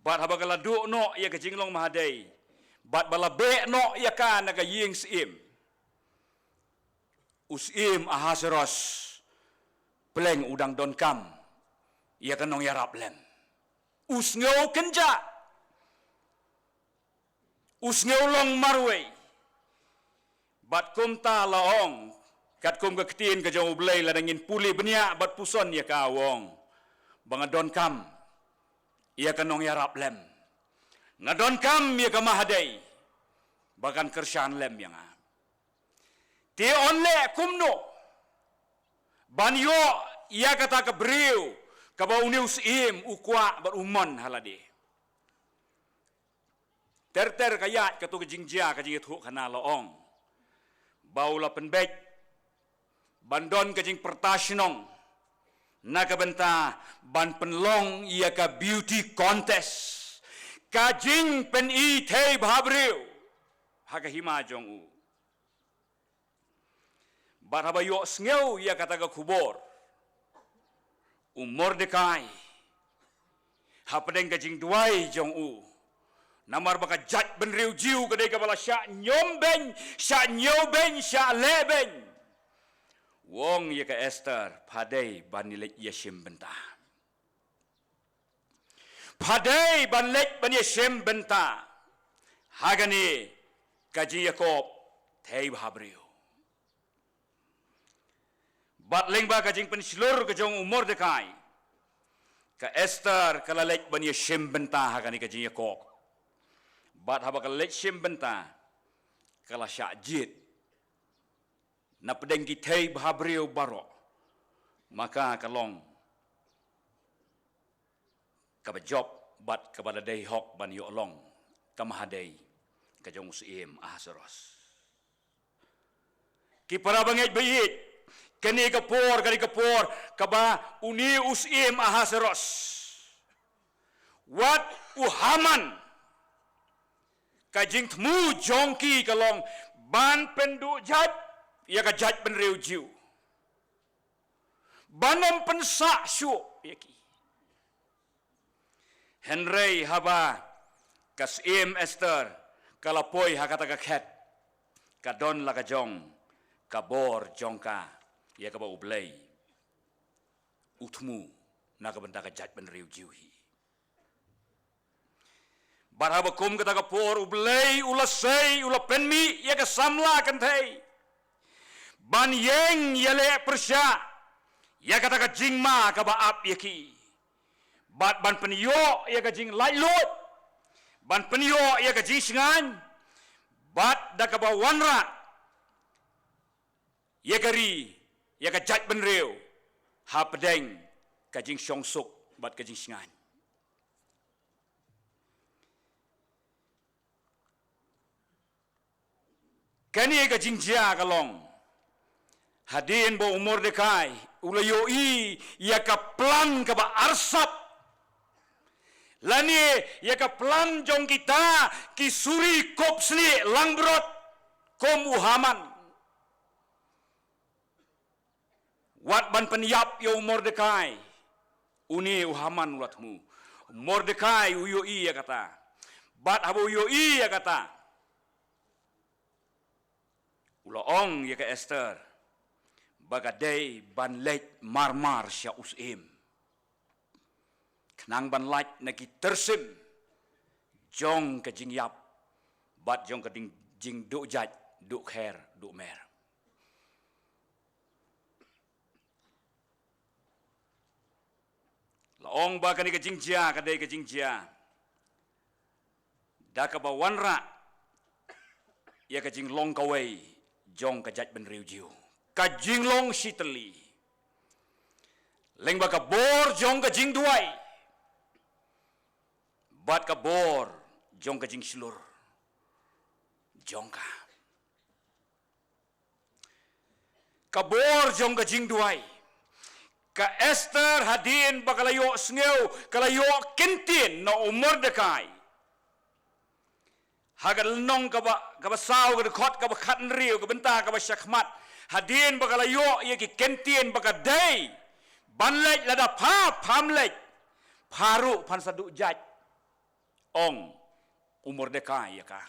Bad haba ka la duh noh ïa ka jinglong mahadei bad ba la beh noh ïa ka na ka ïing syiem, u syiem Ahasuerus pleng u dang donkam ïa ka nongïarap lem. U sngew kynjah, u sngew long marwei. Bad kumta la ong, katkum ka ktien ka jong U Blei, lada ngin pule bniah bad puson ïa ka, u ong ba nga donkam ïa ka nongïarap lem, nga donkam ïa ka mahadei ba kan kyrshan lem ïa nga. Te yn leh kumno ban ïoh ïa kata ka briew kaba une u syiem u kwah bad u mon ha lade? Ter ter ka ïaid kato ka jingjia, ka jingïathuhkhana, la ong ba u la pynbeit ban don ka jingpyrta shnong na ka bynta ban pynlong ïa ka beauty contest, ka jingpyni thei bhabriew ha ka hima jong u. Bad haba ïohsngew ïa kata ka khubor, u Mordekai, hapdeng ka jingduwai jong u, namar ba ka jaitbynriew Jiw ka dei kaba la shah ñiewbeiñ, shah ñiewbeiñ, shah lehbeiñ, u ong ïa ka Esther, pha dei ban leit ïashim bynta. Pha dei ban leit ban ïashim bynta ha kane ka jingïakop thei bhabriew. Bad lyngba ka jingpynshlur ka jong u Mordekai, ka Esther ka la leit ban ïashim bynta ha kane ka jingïakop. Bad haba ka la leit shim bynta, ka la shah jied napdeng ki thei bhabriew baroh, ma ka ka long kaba jop bad kaba la dei hok ban ïoh long ka mahadei ka jong u syiem Ahasuerus. Ki para bangeit ba ïeit, kane ka por, kane ka por kaba une u syiem Ahasuerus, wat u Haman, ka jingthmu jong ki ka long ban pynduh jait ïa ka jaitbynriew Jiw, ban ym pynsah shuh ïa ki. Hynrei haba ka syiem Esther ka la poi ha kata ka khet, ka don la ka jong ka bor jong ka ïa kaba U Blei u thmu na ka bynta ka jaitbynriew Jiw hi. Bad haba kum kata ka por U Blei u la sei, u la pynmih ïa ka samla kynthei ban ïeng ïaleh pyrshah ïa kata ka jingma kaba ap ïa ki, bad ban pynïoh ïa ka jinglaitluid, ban pynïoh ïa ka jingshngaiñ, bad da kaba wanrah ïa ka ri, ïa ka jaitbynriew, hapdeng ka jingshongsuk bad ka jingshngaiñ. Kane ka jingjia ka long hadien ba u Mordekai u la ïohi ïa ka plan kaba arsap, lane ïa ka plan jong kita ki suri kop snieh langbrot kum u Haman. Wat ban pynïap ïa u Mordekai, une u Haman u la thmu. Mordekai u ïohi ïa kata. Bad haba u ïohi ïa kata, u la ong ïa ka Esther ba ka dei ban leit marmar sha u syiem, khnang ban lait na ki tyrsim jong ka jingïap bad jong ka ding jingduh jait, duh kher, duh mer. La ong ba kane ka jingjia ka dei ka jingjia da kaba wanrah ïa ka jinglong kawei jong ka jaitbynriew Jiw, ka jinglong shitylli lyngba ka bor jong ka jingduwai bad ka bor jong ka jingshlur jong ka. Ka bor jong ka jingduwai. Ka Esther hadien ba ka la ïohsngew, ka la ïoh kyntien na u Mordekai ha ka lynnong kaba, kaba saw, ka dkhot kaba khathynriew, ka bynta kaba shakhmat. Hadien ba ka la ïoh ïa ki kyntien ba ka dei ban leit, lada pha pham leit, pha ruh phan sa duh jait, ong u Mordekai ïa ka.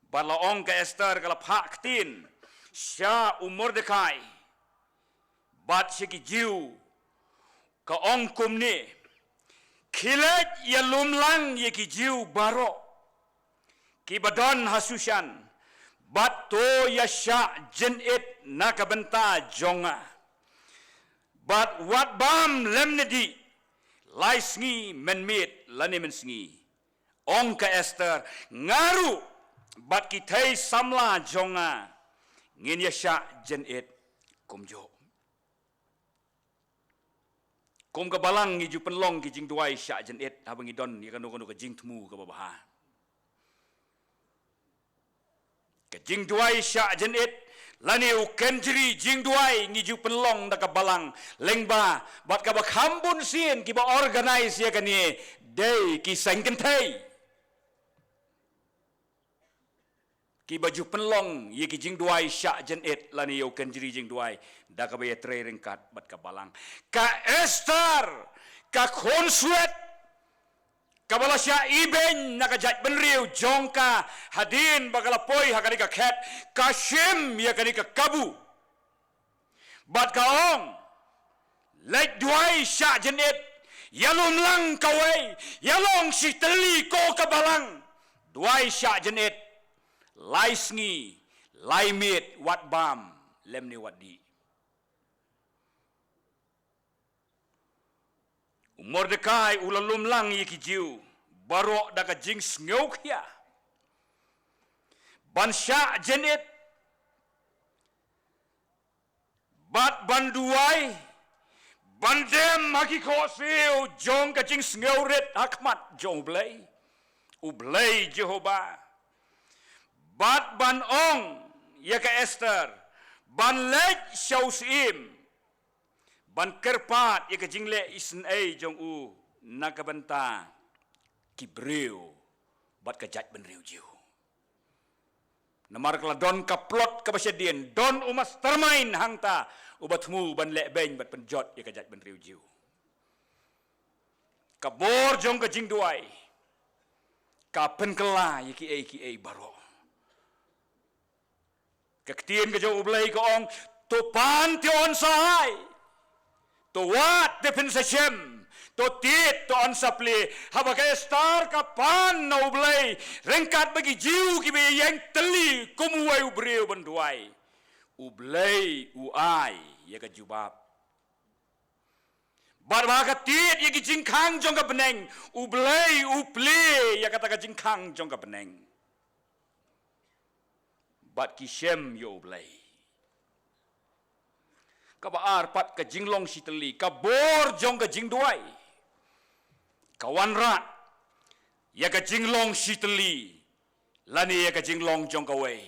Bad la ong ka Esther, ka la phah ktien sha u Mordekai bad sha ki Jiw, ka ong kumne: Khie leit ïalum lang ïa ki Jiw baroh kiba don ha Shushan, bad to ïashah jynit na ka bynta jong nga. Bad wat bam lymne dih lai sngi mynmiet lane mynsngi. Ong ka Esther, nga ruh bad ki thei samla jong nga ngin ïashah jynit kumjuh. Kum ka balang ngi ju pynlong ki jingduwai shah jynit haba ngi don ïa kano kano ka jingthmu kaba bha. Ka jingduwai shah jynit lane u kynjri jingduwai ngi ju pynlong da ka balang lyngba bad kaba kham bun sien kiba organise ïa kane dei ki seng kynthei. kiba ju pynlong ïa ki jingduwai shah jynit lane ïa u kynjri jingduwai da kaba ïatrei ryngkat bad ka balang. Ka Esther, ka khun swet, kaba la shah ibeiñ na ka jaitbynriew jong ka, hadien ba ka la poi ha kane ka khet, ka shim ïa kane ka kabu bad ka ong, leit duwai shah jynit, ïalum lang kawei, ïalong shi tylli ko ka balang, duwai shah jynit, lai sngi, lai miet, wat bam lymne wat dih. U Mordekai u la lum lang ïa ki Jiw baroh da ka jingsngewkhia ban shah jynit bad ban duwai, ban dem ha ki khohsiew jong ka jingsngewrit ha khmat jong U Blei, U Blei Jehobah, bad ban ong ïa ka Esther ban leit sha u syiem ban kyrpad ïa ka jingleh isynei jong u na ka bynta ki briew bad ka jaitbynriew Jiw. Namar ka la don ka plot kaba shadien, don u mastermind hangta uba thmu ban leh beiñ bad pynjot ïa ka jaitbynriew Jiw. Ka bor jong ka jingduwai ka pynkylla ïa kiei kiei baroh. Ka ktien ka jong U Blei ka ong, to pan te yn sa ai, to wad te phin sa shem, to tied to yn sa plie. Haba ka Esther ka pan na U Blei ryngkat bad ki Jiw kiba ïeng tylli kum uwei u briew ban duwai, U Blei u ai ïa ka jubab. Bad ba ka tied ïa ki jingkhang jong ka bneng, U Blei u plie ïa kata ka jingkhang jong ka bneng. Bad ki shem ïa U Blei. Kaba ar pat, ka jinglong shi tylli, ka bor jong ka jingduwai ka wanrah ïa ka jinglong shi tylli lane ïa ka jinglong jong kawei.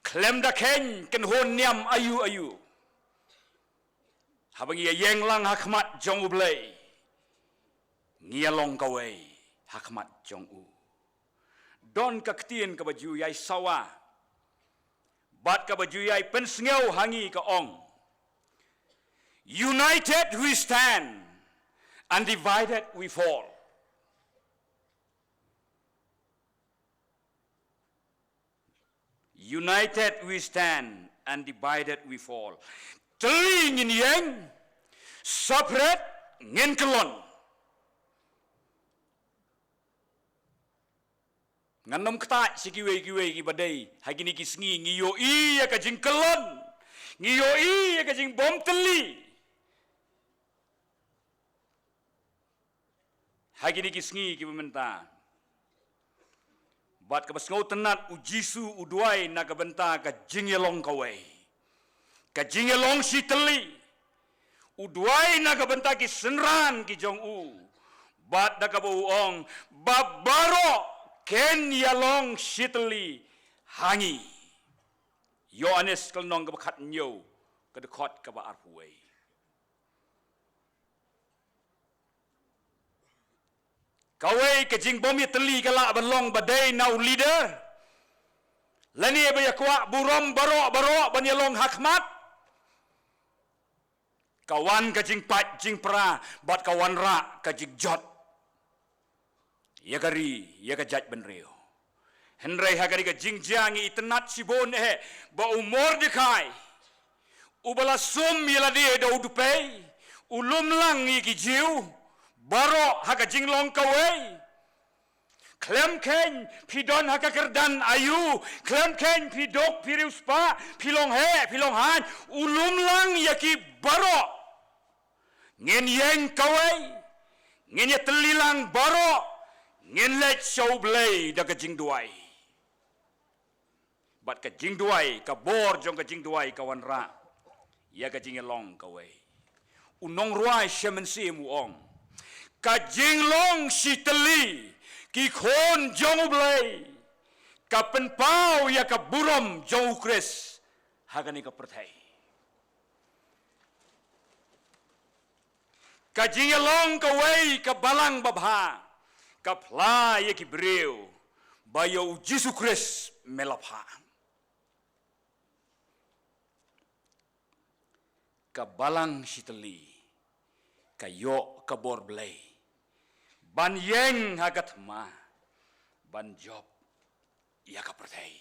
Khlem da kheiñ kynhun niam aïu aïu, haba ngi ïeng lang ha khmat jong U Blei, ngi ïalong kawei ha khmat jong u. Don ka ktien kaba ju ïai sawa bad kaba ju ïai pynsngew ha ngi, ka ong, united we stand and divided we fall. United we stand and divided we fall. Tylli ngin ïeng, separate ngin kyllon. Ngan ym ktah sha kiwei kiwei kiba dei ha kine ki sngi. Ngi ïohi ïa ka jingkyllon, ngi ïohi ïa ka jingbym tylli ha kine ki sngi kiba mynta. Bad kaba sngewtynnat, U Jisu u duwai na ka bynta ka jingïalong kawei, ka jingïalong shi tylli. U duwai na ka bynta ki synran ki jong u, bad da kaba u ong, ba baroh kin ïalong shi tylli ha ngi. Ïoannis ka lynnong kaba khathynñiew, ka dkhot kaba arphew wei. Kawei, ka jingbym ïatylli ka lah ban long ba dei na u leader, lane ba ïa kwah burom baroh baroh ban ïalong ha khmat. Ka wan ka jingpait jingpra bad ka wanrah ka jingjot ïa ka ri, ïa ka jaitbynriew. Hynrei ha kane ka jingjia ngi itynnat shibun eh ba u Mordekai, uba la sum ïa lade da u dpei, u lum lang ïa ki Jiw baroh ha ka jinglong kawei. Khlem kheiñ phi don ha ka kyrdan aïu, khlem kheiñ phi duk, phi riewspah, phi long heh, phi long haiñ, u lum lang ïa ki baroh. Ngin ïeng kawei, ngin ïatylli lang baroh, ngin leit sha U Blei da ka jingduwai. Bad ka jingduwai, ka bor jong ka jingduwai ka wanrah ïa ka jingïalong kawei. U nongrwai Shem Mynsiem u ong, ka jinglong shi tylli ki khun jong U Blei ka pynpaw ïa ka burom jong U Khrist ha kane ka pyrthei. Ka jingïalong kawei ka balang babha ka phla ïa ki briew ba ïa U Jisu Khrist me la phah. Ka balang shitylli ka ïoh ka bor Blei ban ïeng ha ka thma ban jop ïa ka pyrthei.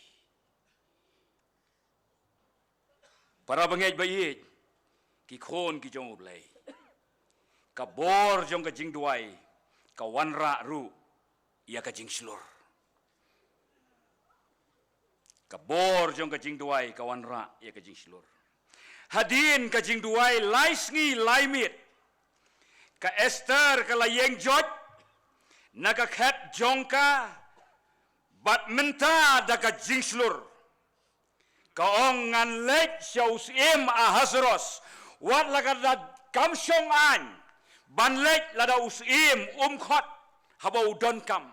Para bangeit ba ïeit, ki khun ki jong U Blei, ka bor jong ka jingduwai ka wanrah ruh ïa ka jingshlur. Ka bor jong ka jingduwai ka wanrah ïa ka jingshlur. Hadien ka jingduwai lai sngi lai miet, ka Esther ka la ïeng joit na ka khet jong ka, bad mynta da ka jingshlur ka ong, ngan leit sha u syiem Ahasuerus, wat la ka da kam shong aiñ ban leit lada u syiem um khot haba u donkam.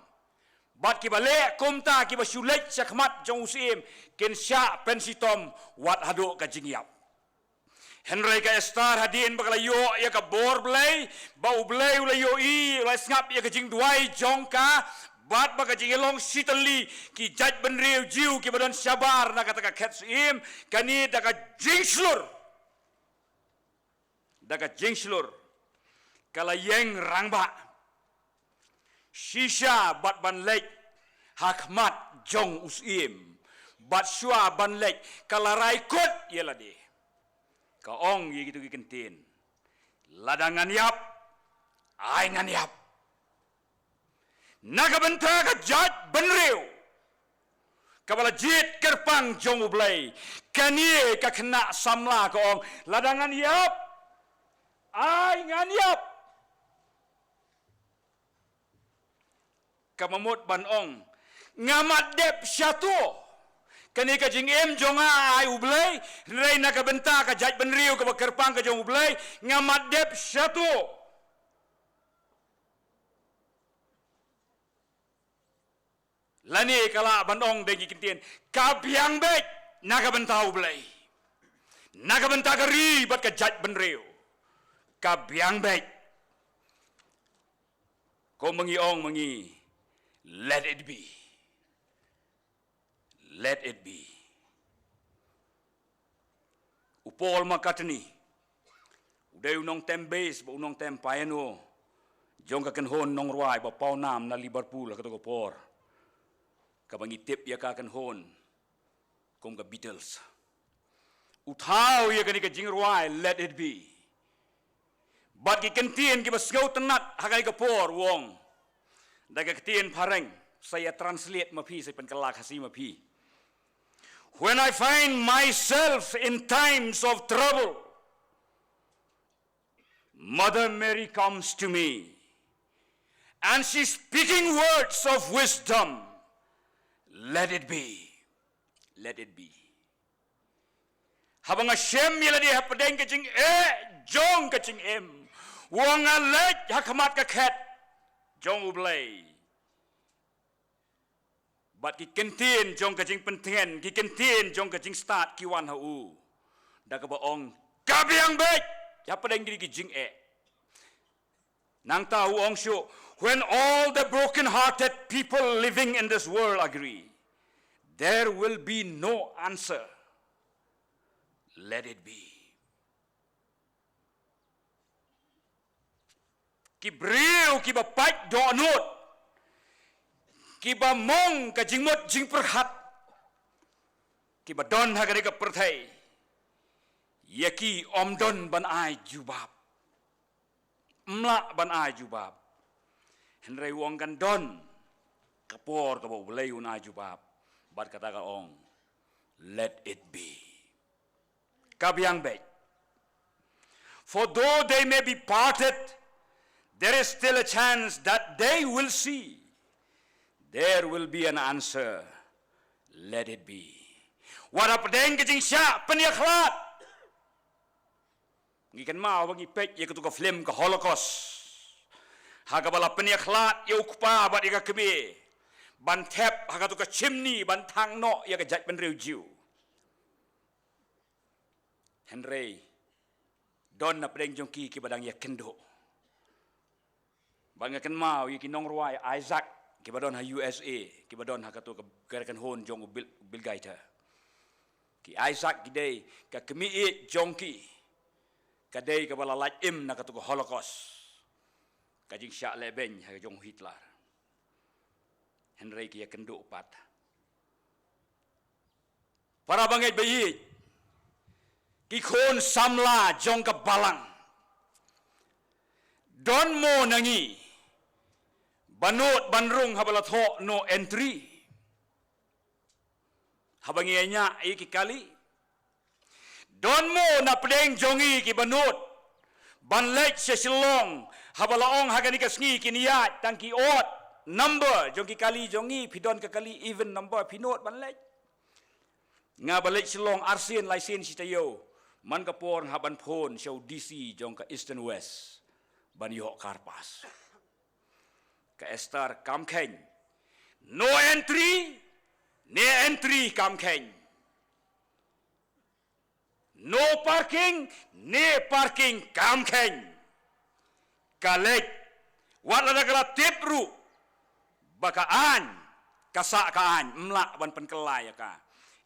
Bad kiba leh kumta, kiba shu leit sha khmat jong u syiem, kin shah pynshitom wat haduh ka jingïap. Hynrei ka Esther, hadien ba ka la ïoh ïa ka bor Blei, ba U Blei u la ïohi, u la sngap ïa ka jingduwai jong ka, bad ba ka jingïalong shitylli ki jaitbynriew Jiw kiba don shabar na kata ka khet syiem, kane da ka jingshlur, da ka jingshlur ka la ïeng rangbah shisha bad ban leit ha khmat jong u syiem. Bad shuwa ban leit ka la rai kut ïa lade. Ka ong ïa kito ki kyntien, lada ngan ïap, ai ngan ïap. Na ka bynta ka jaitbynriew kaba la jied kyrpang jong U Blei, kane ka khynnah samla ka ong, lada ngan ïap, ai ngan ïap. Kaba mut ban ong, nga mat dep shato. Kane ka jingim jong nga, ai U Blei, hynrei na ka bynta ka jaitbynriew kaba kyrpang ka jong U Blei, nga mat dep shato. Lane ka lah ban ong da ki kyntien, ka biang beit na ka bynta U Blei, na ka bynta ka ri bad ka jaitbynriew. Ka biang beit. Kum ma ngi ong ma ngi, let it be. Let it be. U Paul McCartney u dei u nongtem bass bad u nongtem piano jong ka kynhun nongrwai ba pawnam na Liverpool ha kato ka por, kaba ngi tip ïa ka kynhun kum ka Beatles. U thaw ïa kane ka jingrwai Let It Be bad ki kyntien kiba sngewtynnat ha kane ka por, u ong da ka ktien phareng, sa ïa translate ma phi, sa pynkylla Khasi ma phi. When I find myself in times of trouble, Mother Mary comes to me, and she's speaking words of wisdom. Let it be. Let it be. Haba nga shem ïa lade hapdeng ka jingeh jong ka jingim, u ong nga leit ha khmat ka khet jong U Blei, bad ki kyntien jong ka jingpyntngen, ki kyntien jong ka jingstad ki wan ha u da kaba ong, ka biang beit hapdeng kine ki jingeh. Nangta u ong shuh, when all the broken-hearted people living in this world agree, there will be no answer. Let it be. Ki briew kiba pait dohnud, kiba mong ka jingmut jingpyrkhat, kiba don ha kane ka pyrthei, ïa ki ym don ban ai jubab. Ym lah ban ai jubab. Hynrei u ong kan don ka por kaba U Blei un ai jubab. Bad kata ka ong, let it be. Ka biang beit. For though they may be parted, there is still a chance that they will see. There will be an answer. Let it be. Wat hapdeng ka jingshah pynïakhlad. Ngi kynmaw ba ngi peit ïa katu ka film ka Holocaust, ha kaba la pynïakhlad ïa u kpa bad ïa ka kmie ban thep ha katu ka chimney ban thang noh ïa ka jaitbynriew Jiw. Hynrei don napdeng jong ki kiba dang ïakynduh. Ba nga kynmaw ïa ki nongrwai Isaac kiba don ha U S A, kiba don ha kato ka, ka kynhun jong u Bill, Bill Gaither. Ki Isaac ki dei ka kmie jong ki, ka dei kaba la lait im na kato ka Holocaust, ka jingshah lehbeiñ ha jong u Hitler. Hynrei ki ïakynduh pat. Para bangeit ba ïeit, ki khun samla jong ka balang, don mo na ngi ba nud ban rung haba la thoh no entry haba ngi ïa ñiah ïa ki kali? Don mo na pdeng jong ngi kiba nud ban leit sha Shillong haba la ong ha kane ka sngi kin ïaid tang ki odd number jong ki kali jong ngi? Phi don ka kali even number, phi nud ban leit. Nga ba leit Shillong arsien laisien shi taïew, man ka por nga hap ban phone sha u D C jong ka Eastern West ban ïoh car pass. Ka Esther kam kheiñ. No entry, ne entry kam kheiñ. No parking, ne parking kam kheiñ. Ka leit, wat lada ka la tip ruh ba ka aiñ, ka sah ka aiñ, ym lah ban pynkylla ïa ka.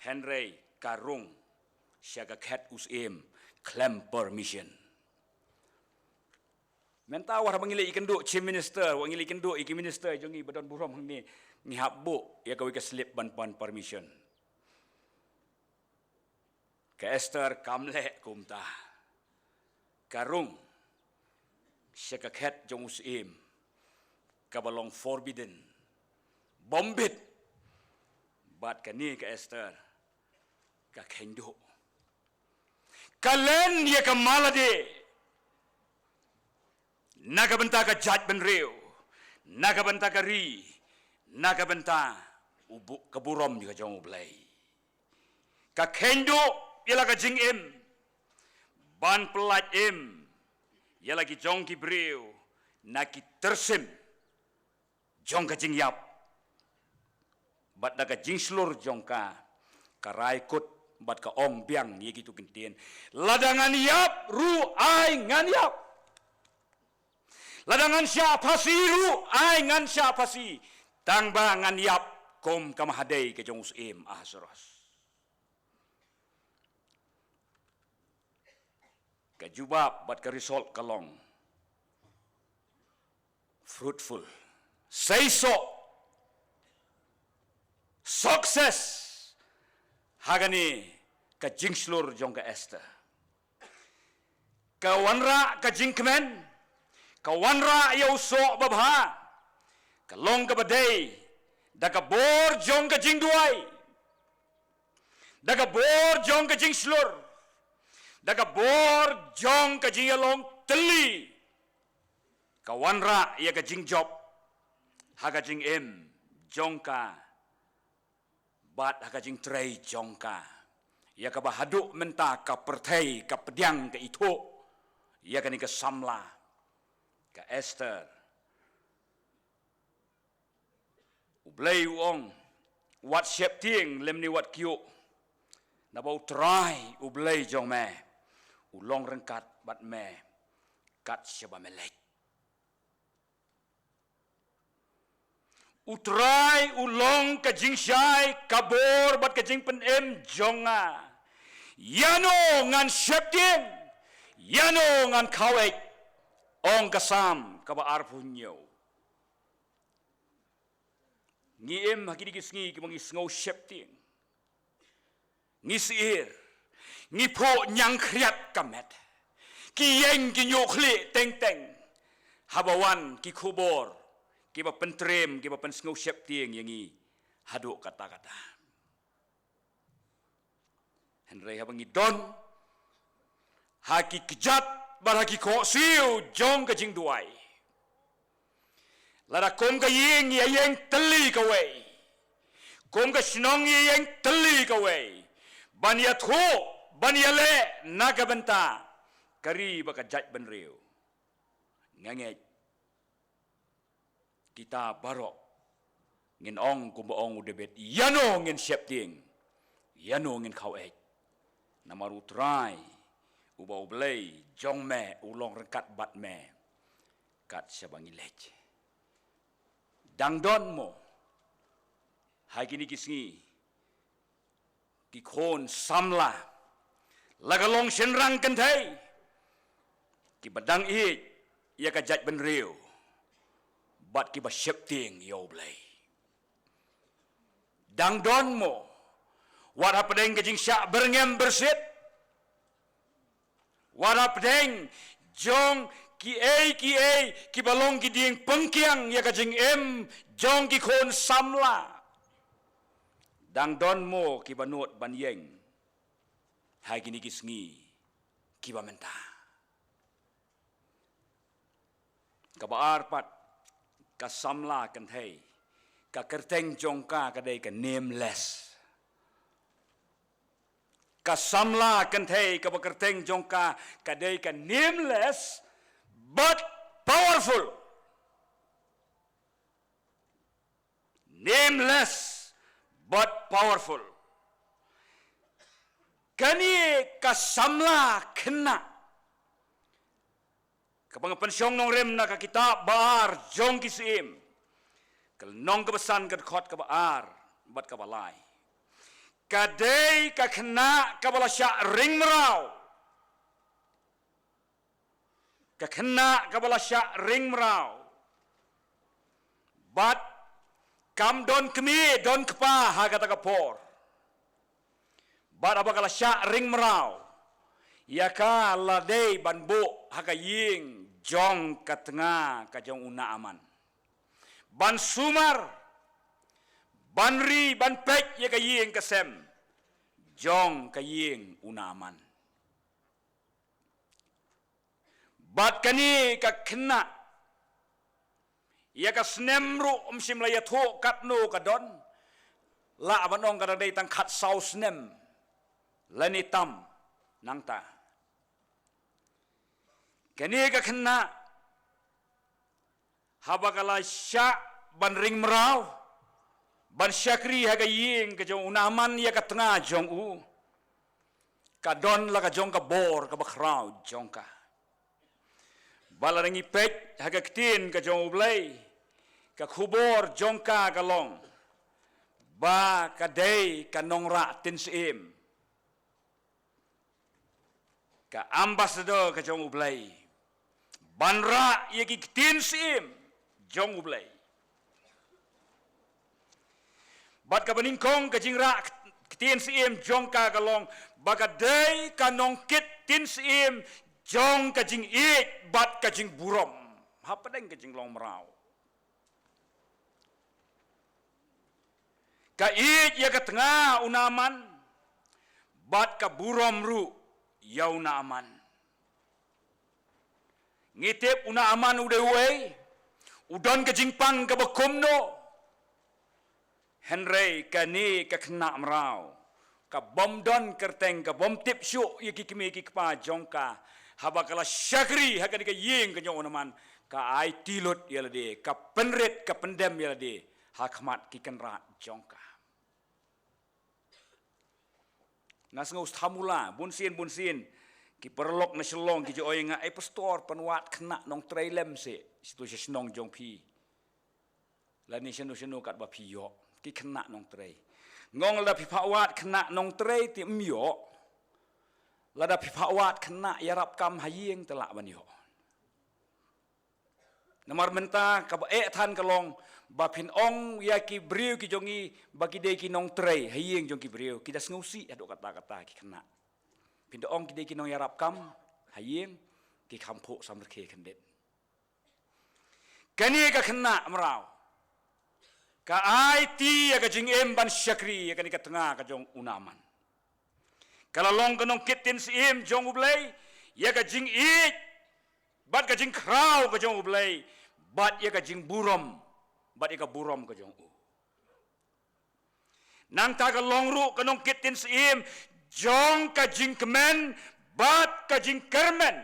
Hynrei ka rung sha ka khet u syiem khlem permission. Mynta wat haba ngi leit ïakynduh Chief Minister, wat ngi leit ïakynduh ïa ki minister jong ngi ba don burom hangne, ngi hap buh ïa kawei ka slip ban pan permission. Ka Esther kam leh kumta. Ka rung sha ka khet jong u syiem kaba long forbidden, bym bit. Bad kane ka Esther ka kheiñ duh. Ka len ïa ka malade na ka bynta ka jaitbynriew, na ka bynta ka ri, na ka bynta u bu-, ka burom ka jong U Blei. Ka kheiñ duh ïa la ka jingim ban pyllait im ïa la ki jong ki briew na ki tyrsim jong ka jingïap. Bad da ka jingshlur jong ka, ka rai kut bad ka ong biang ïa kitu ki ktien: Lada ngan ïap ruh ai ngan ïap. Lada ngan shah phasi ruh ai ngan shah phasi, tang ba ngan ïap kum ka mahadei ka jong u syiem Ahasuerus. Ka jubab bad ka result ka long fruitful. Seisoh, success ha kane ka jingshlur jong ka Esther. Ka wanrah ka jingkmen, ka wanrah ïa u soh babha, ka long kaba dei da ka bor jong ka jingduwai, da ka bor jong ka jingshlur, da ka bor jong ka jingïalong tylli. Ka wanrah ïa ka jingjop ha ka jingim jong ka bad ha ka jingtrei jong ka ïa kaba haduh mynta ka pyrthei ka pdiang ka ithuh ïa kane ka samla ka Esther. U Blei u ong, wat sheptieng lymne wat kyiuh, naba U Trai U Blei jong me u long ryngkat bad me kat shaba me leit. U Trai u long ka jingshai, ka bor bad ka jingpynim jong nga. Ïano ngan sheptieng, ïano ngan khaweit, ong ka Salm kaba arphew hynñiew. Ngi im ha kine ki sngi kiba ngi sngew sheptieng. Ngi syier, ngi phuh ñiangkhriat ka met. Ki ïeng ki ñiuh khlieh teng teng haba wan ki khubor kiba pyntriem, kiba pynsngew sheptieng ïa ngi haduh katta katta. Hynrei haba ngi don ha ki kjat bad ha ki khohsiew jong ka jingduwai, lada kum ka ïing ïa ïeng tylli kawei, kum ka shnong ïa ïeng tylli kawei, ban ïathuh, ban ïaleh na ka bynta ka ri bad ka jaitbynriew, nga ngeit kita baroh ngin ong kumba ong u David, ïano ngin sheptieng, ïano ngin khaweit. Namar U Trai uba U Blei jong me u long ryngkat bad me kat shaba ngi leit. Dang don mo ha kine ki sngi ki khun samla la ka long shynrang kynthei kiba dang ïeit ïa ka jaitbynriew bad kiba sheptieng ïa U Blei? Dang don mo, wat hapdeng ka jingshah byrngem byrsit, wat hapdeng jong kiei kiei kiba long ki dieng pynkiang ïa ka jingim jong ki khun samla? Dang don mo kiba nud ban ïeng ha kine ki sngi kiba mynta? Kaba ar pat, ka samla kynthei, ka kyrteng jong ka ka dei ka nameless. Ka samla kynthei kaba kyrteng jong ka ka dei ka nameless but powerful. Nameless but powerful. Kane ka samla khynnah kaba nga pynshong nongrim na ka kitab Ba Ar jong ki Syiem, ka lynnong kaba san, ka dkhot kaba ar bad kaba lai, ka dei ka khynnah kaba la shah ring mraw. Ka khynnah kaba la shah ring mraw bad kam don kmie don kpa ha kata ka por. Bad haba ka la shah ring mraw, ïa ka la dei ban buh ha ka ïing jong ka tnga ka jong u Naaman, ban sumar, ban ri, ban peit ïa ka ïing ka sem jong ka ïing u Naaman. Bad kane ka khynnah, ïa ka snem ruh ym shym la ïathuh katno ka don, lah ban ong ka dang dei tang khatsaw snem lane tam nangta. Kane ka khynnah, haba ka la shah ban ring mraw, ban shakri ha ka ïing ka jong u Naaman ïa ka tnga jong u, ka don la ka jong ka bor kaba khraw jong ka. Ba lada ngi peit ha ka ktien ka jong U Blei, ka khubor jong ka ka long ba ka dei ka nongrah ktien syiem, ka ambassador ka jong U Blei, ban rah ïa ki ktien syiem jong U Blei. Bad kaba nyngkong ka jingrah ktien syiem jong ka ka long ba ka dei ka nongkit ktien syiem jong ka jingïeit bad ka jingburom hapdeng ka jinglong mraw. Ka ïeit ïa ka tnga u Naaman bad ka burom ruh ïa u Naaman. Ngi tip u Naaman u dei uei, u don ka jingpang kaba kumno. Hynrei kane ka khynnah mraw ka bym don kyrteng, ka bym tip shuh ïa ki kmie ki kpa jong ka, haba ka la shakri ha kane ka ïing ka jong u Naaman, ka aiti lut ïa lade, ka pynrit, ka pyndem ïa lade ha khmat ki kynrad jong ka. Nga sngew stham u la, bunsien bunsien ki paralok na Shillong ki ju ong ïa nga, "Ei pastor, pynwad khynnah nongtrei lem seh shatu sha shnong jong phi, lane shano shano katba phi ïoh, ki khynnah nongtrei." Nga ong, lada phi phah wad khynnah nongtrei te ym ïoh, lada phi phah wad khynnah ïarap kam ha ïing te lah ban ïoh. Namar mynta kaba eh than ka long ba phin ong ïa ki briew ki jong ngi ba ki dei ki nongtrei ha ïing jong ki briew, ki da sngewsih haduh katta katta ki khynnah. Phin da ong ki dei ki nongïarap kam ha ïing, ki kham phuh samrkhie khyndiat. Kane ka khynnah mraw ka aiti ïa ka jingim ban shakri ïa kane ka tnga ka jong u Naaman. Ka la long ka nongkit ktien syiem jong U Blei ïa ka jingïeit bad ka jingkhraw ka jong U Blei, bad ïa ka jingburom, bad ïa ka burom ka jong u. Nangta ka long ruh ka nongkit ktien syiem jong ka jingkmen bad ka jingkyrmen.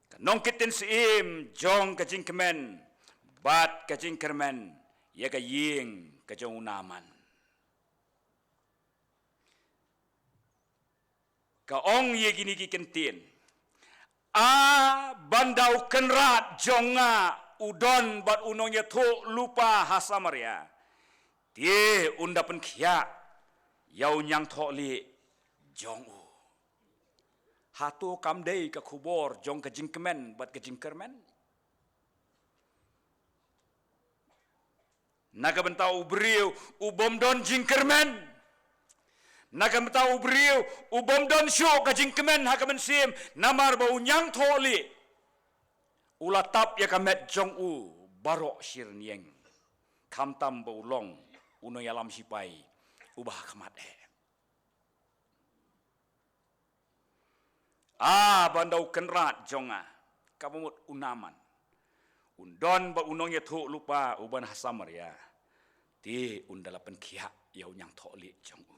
Ka nongkit ktien syiem jong ka jingkmen bad ka jingkyrmen ïa ka ïing ka jong u Naaman. Ka ong ïa kine ki kyntien, A ban da u kynrad jong nga u don bad u nongïathuhlypa ha Samaria, te un da pynkhiah ïa u ñiangthohlieh jong u. Hato kam dei ka khubor jong ka jingkmen bad ka jingkyrmen? Na ka bynta u briew u bym don jingkyrmen. Na ka bynta u briew u bym don shuh ka jingkmen ha ka mynsiem, namar ba u ñiangthohlieh u la tap ïa ka met jong u baroh shi rynïeng, khamtam ba u long u nongïalam sipai uba ha khmat eh. A ban da u kynrad jong nga, kaba mut u Naaman, un don bad u nongïathuhlypa u ban ha Samaria, te un da la pynkhiah ïa u ñiangthohlieh jong u.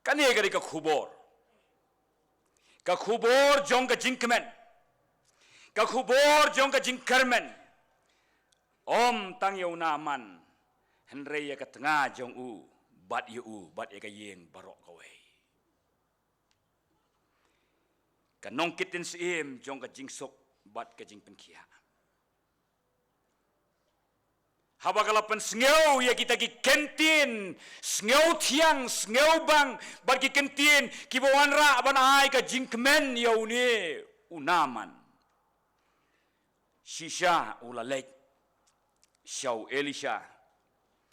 Kane ka dei ka khubor, ka khubor jong ka jingkmen, ka khubor jong ka jingkyrmen. Ym tang ïa u Naaman, hynrei ïa ka tnga jong u, bad ïa u, bad ïa ka ïing baroh kawei. Ka nongkit ktien syiem jong ka jingsuk bad ka jingpynkhiah. Haba ka la pynsngew ïa kita ki kyntien sngewthiang sngewbang bad ki kyntien kiba wanrah ban ai ka jingkmen ïa une u Naaman, shisha u la leit sha u Elisha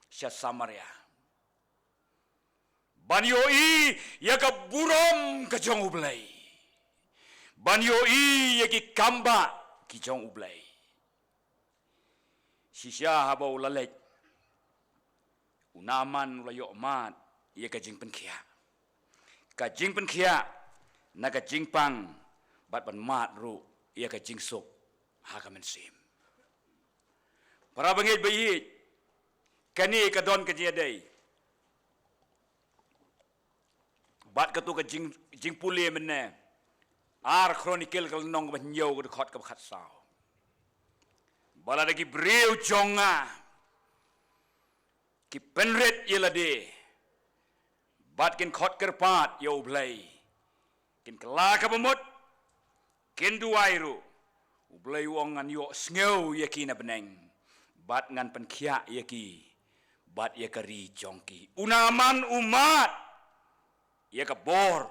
sha Samaria, ban ïohi ïa ka burom ka jong U Blei, ban ïohi ïa ki kambah ki jong U Blei. Shisha haba u la leit, u Naaman u la ïoh mad ïa ka jingpynkhiah, ka jingpynkhiah na ka jingpang, bad ban mad ruh ïa ka jingsuk ha ka mynsiem. Para bangeit ba ïeit, kane ka don ka jingïadei bad kato ka jing, jingpule mynne, Ar Chronicle ka lynnong kaba hynñiew ka dkhot kaba khatsaw. Ba lada ki briew jong nga ki pynrit ïa lade bad kin khot kyrpad ïa U Blei, kin kylla kaba mut, kin duwai ruh, U Blei u ong ngan ïohsngew ïa ki na bneng bad ngan pynkhiah ïa ki bad ïa ka ri jong ki. U Naaman u mad ïa ka bor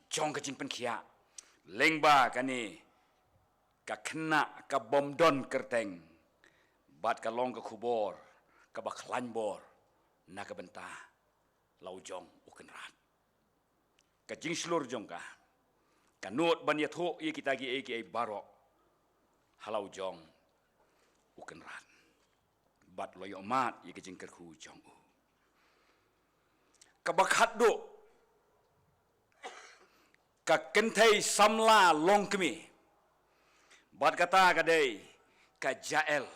jong ka jingpynkhiah lyngba kane ka khynnah ka bym don kyrteng, bad ka long ka khubor kaba khlaiñ bor na ka bynta la u jong u kynrad. Ka jingshlur jong ka, ka nud ban ïathuh ïa kita kiei kiei baroh ha la u jong u kynrad, bad la ïoh mad ïa ka jingkyrkhu jong u. Kaba khatduh, ka kynthei samla longkmie, bad kata ka dei ka Jael.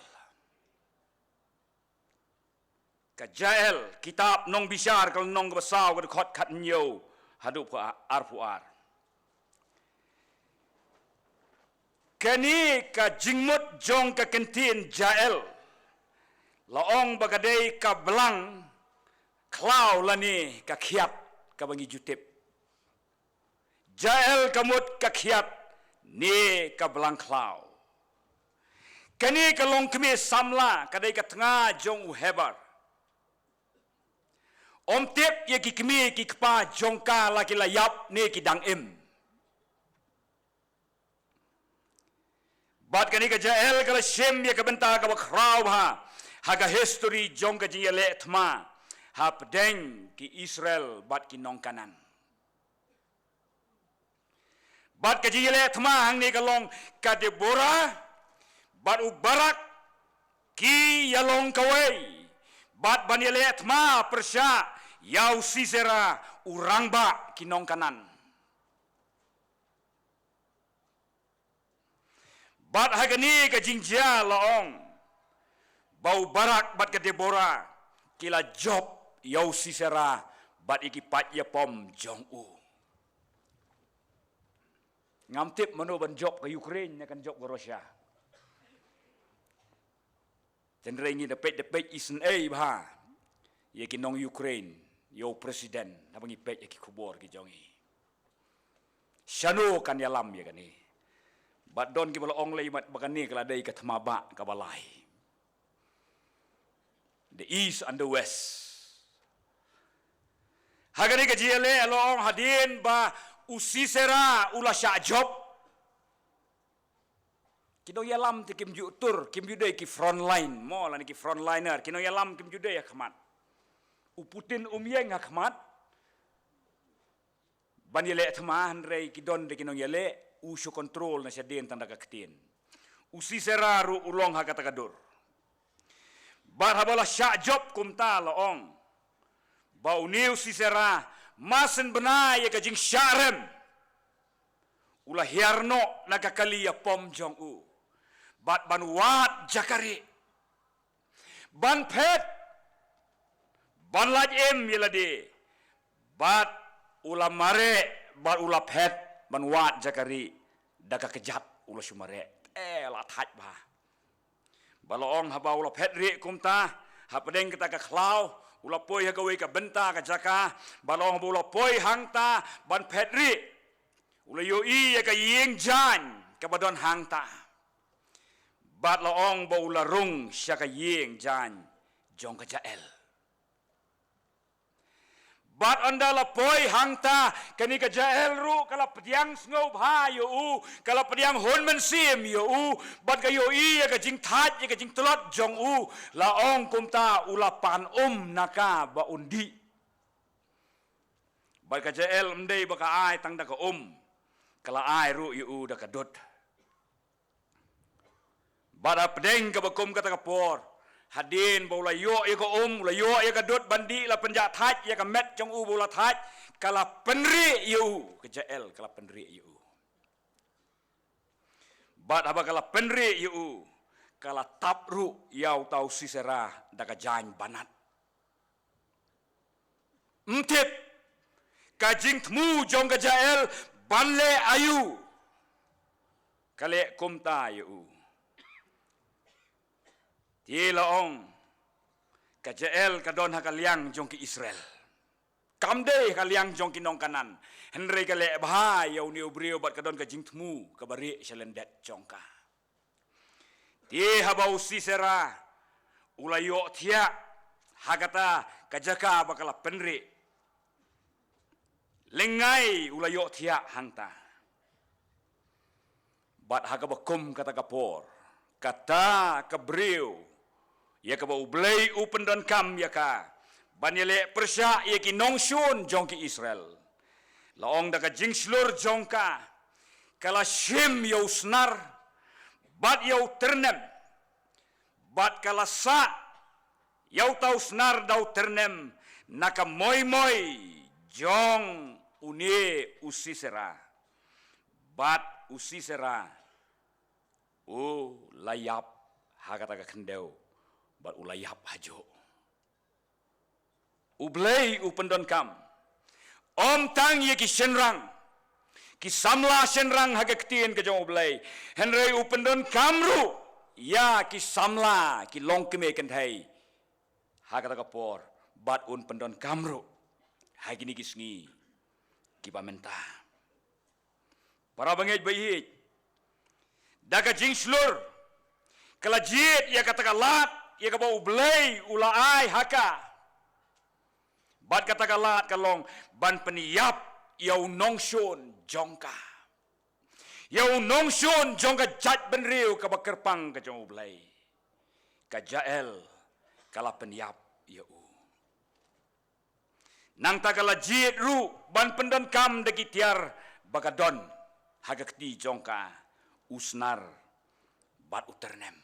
Ka Jael, kitab Nongbishar ka lynnong kaba saw ka dkhot khathynñiew haduh arphew ar. Kane ka jingmut jong ka kyntien Jael la ong ba ka dei ka blang khlaw lane ka khiat kaba ngi ju tip. Jael ka mut ka khiat ne ka blang khlaw. Kane ka longkmie samla ka dei ka tnga jong u Heber. Ym tip ïa ki kmie ki kpa jong ka la ki la ïap ne ki dang im. Bad kane ka Jael ka la shim ïa ka bynta kaba khraw bha ha ka history jong ka jingïaleh thma hapdeng ki Israel bad ki nong Kanaan. Bad ka jingïaleh thma hangne ka long ka Deborah bad u Barak ki ïalong kawei bad ban ïaleh thma pyrshah ïa u Sisera u rangbah ki nong Kanaan. Bad ha kane ka jingjia la ong ba u Barak bad ka Deborah ki la jop ïa u Sisera bad ïa ki paid ïapom jong u. Ngam tip mano ban jop ka Ukraine ne kan jop ka Russia. Tynrai ngi da peit da peit isynei bha ïa ki nong Ukraine, ïa u president, haba ngi peit ïa ki khubor ki jong ngi. Shano kan ïalam ïa kane? Bad don kiba la ong lei mat ba kane ka la dei ka thma ba kaba lai. The East and the West. Ha kane ka jingïaleh la ong hadien ba u Sisera u la shah jop. Ki nongïalam te kim ju tur, kim ju dei ki front line, mo lane ki front liner, ki nongïalam kim ju dei ha khmat. U Putin um ïeng ha khmat ban ïaleh thma, hynrei ki don de ki nongïaleh, u shu control na shadien tang da ka ktien. U Sisera ruh u long ha kata ka dur. Bad haba la shah jop kumta la ong ba une u Sisera, madan bnai ïa ka jingshah rem, u la hiar noh na ka kali ïapom jong u bad ban wad jaka rieh, ban phet, ban lait im ïa lade. Bad u la mareh bad u la phet ban wad jaka rieh da ka kjat, u la shu mareh. Eh, la thait bha. Ba la ong haba u la phet rieh kumta hapdeng kata ka khlaw, u la poi ha kawei ka bynta ka jaka. Ba la ong haba u la poi hangta ban phet rieh, u la ïohi ïa ka ïing jaiñ kaba don hangta. Bad la ong ba u la rung sha ka ïing jaiñ jong ka Jael. Bad ynda la poi hangta, kane ka Jael ruh ka la pdiang sngewbha ïa u, ka la pdiang hun mynsiem ïa u. Bad ka ïohi ïa ka jingthait, ïa ka jingtlot jong u. La ong kumta u la pan um na ka ba un dih. Bad ka Jael ym dei ba ka ai tang da ka um, ka la ai ruh ïa u da ka dud. Bad hapdeng kaba kum kata ka por, hadien ba u la ïoh ïa ka um, u la ïoh ïa ka dud ban dih, la pynjah thait ïa ka met jong u ba u la thait, ka la pynrieh ïa u, ka Jael ka la pynrieh ïa u. Bad haba ka la pynrieh ïa u, ka la tap ruh ïa uta u Sisera da ka jaiñ banat. Ym tip ka jingthmu jong ka Jael ban leh aïu, ka leh kumta ïa u. Te la ong, ka Jael ka don ha ka liang jong ki Israel, kam dei ha ka liang jong ki nong Kanaan. Hynrei ka leh bha ïa une u briew bad ka don ka jingthmu kaba rieh sha lyndet jong ka. Te haba u Sisera u la ïohthiah ha kata ka jaka ba ka la pynrieh, lyngngai u la ïohthiah hangta. Bad ha kaba kum kata ka por, kata ka briew ïa kaba U Blei u pyndonkam ïa ka ban ïaleh pyrshah ïa ki nongshun jong ki Israel, la ong da ka jingshlur jong ka, ka la shim ïa u snar bad ïa u tyrnem, bad ka la sah ïa uta u snar da u tyrnem na ka moi moi jong une u Sisera. Bad u Sisera u la ïap ha kata ka khyndew, bad u la ïap hajuh. U Blei u pyndonkam ym tang ïa ki shynrang, ki samla shynrang ha ka ktien ka jong U Blei, hynrei u pyndonkam ruh ïa ki samla, ki longkmie kynthei ha kata ka por, bad un pyndonkam ruh ha kine ki sngi kiba mynta. Para bangeit ba ïeit, da ka jingshlur ka la jied ïa kata ka lad ïa kaba U Blei u la ai ha ka. Bad kata ka lad ka long ban pynïap ïa u nongshun jong ka, ïa u nongshun jong ka jaitbynriew kaba kyrpang ka jong U Blei. Ka Jael ka la pynïap ïa u. Nangta ka la jied ruh ban pyndonkam da ki tiar ba ka don ha ka kti jong ka, u snar bad u tyrnem.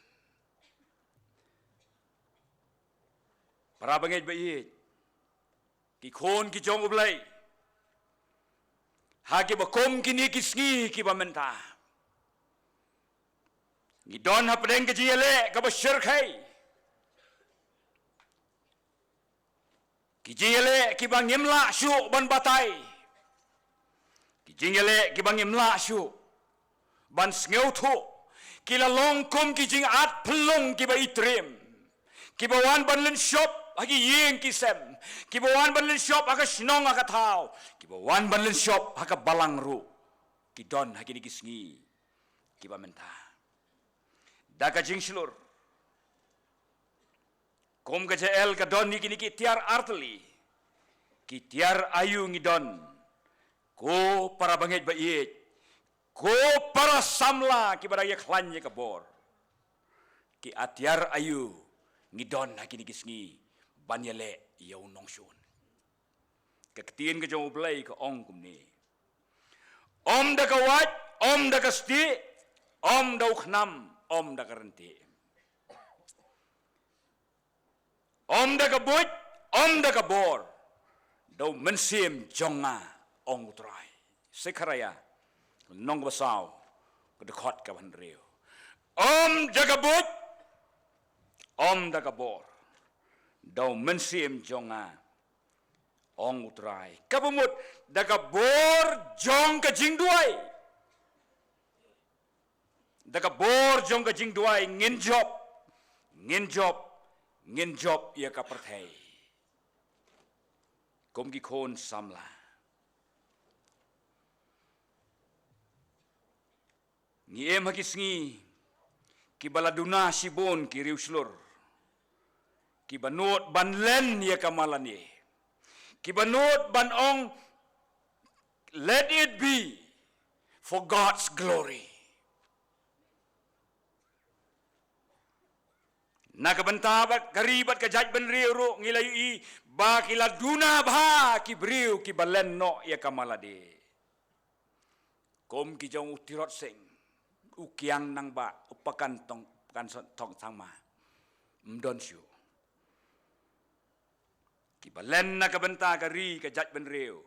Para bangeit ba ïeit, ki khun ki jong U Blei, ha kiba kum kine ki sngi kiba mynta, ngi don hapdeng ka jingïaleh kaba shyrkhei. Ki jingïaleh kiba ngim lah shuh ban batai, ki jingïaleh kiba ngim lah shuh ban sngewthuh, ki la long kum ki jingat phyllung kiba itriem, kiba wan ban lynshop ha ki ïing ki sem, kiba wan ban lynshop ha ka shnong ha ka thaw, kiba wan ban lynshop ha ka balang ruh. Ki don ha kine ki sngi kiba mynta. Da ka jingshlur, kum ka jingeh ka don ïa kine ki tiar artylli. Ki tiar aïu ngi don, ko para bangeit ba ïeit, ko para samla kiba dang ïakhlaiñ ïa ka bor. Ki atiar aïu ngi don ha kine ki sngi ban ïaleh ïa u nongshun. Ka ktien ka jong U Blei ka ong kumne: Ym da ka wait, ym da ka stieh, ym da u khnam, ym da ka ryntih, ym da ka buit, ym da ka bor, da u Mynsiem jong nga, ong U Trai. Sekharaiah, lynnong kaba saw, ka dkhot kaba hynriew. Ym da ka buit, ym da ka bor, da u Mynsiem jong nga, ong U Trai. Kaba mut, da ka bor jong ka jingduwai. Da ka bor jong ka jingduwai ngin jop, ngin jop, ngin jop ïa ka pyrthei. Kum ki khun samla, ngi im ha ki sngi kiba la duna shibun ki riewshlur, kiba nud ban len ïa ka malade, kiba nud ban ong, "Let it be for God's glory." Na ka bynta bad ka ri bad ka jaitbynriew ruh ngi la ïohi ba ki la duna bha ki briew kiba len noh ïa ka malade. Kum ki jong u Tirot Sing, u Kiang Nangbah, u Pakan Tong, Pakan Son-, Tong Sangma. Ym don shuh. Kiba len na ka bynta ka ri ka jaitbynriew,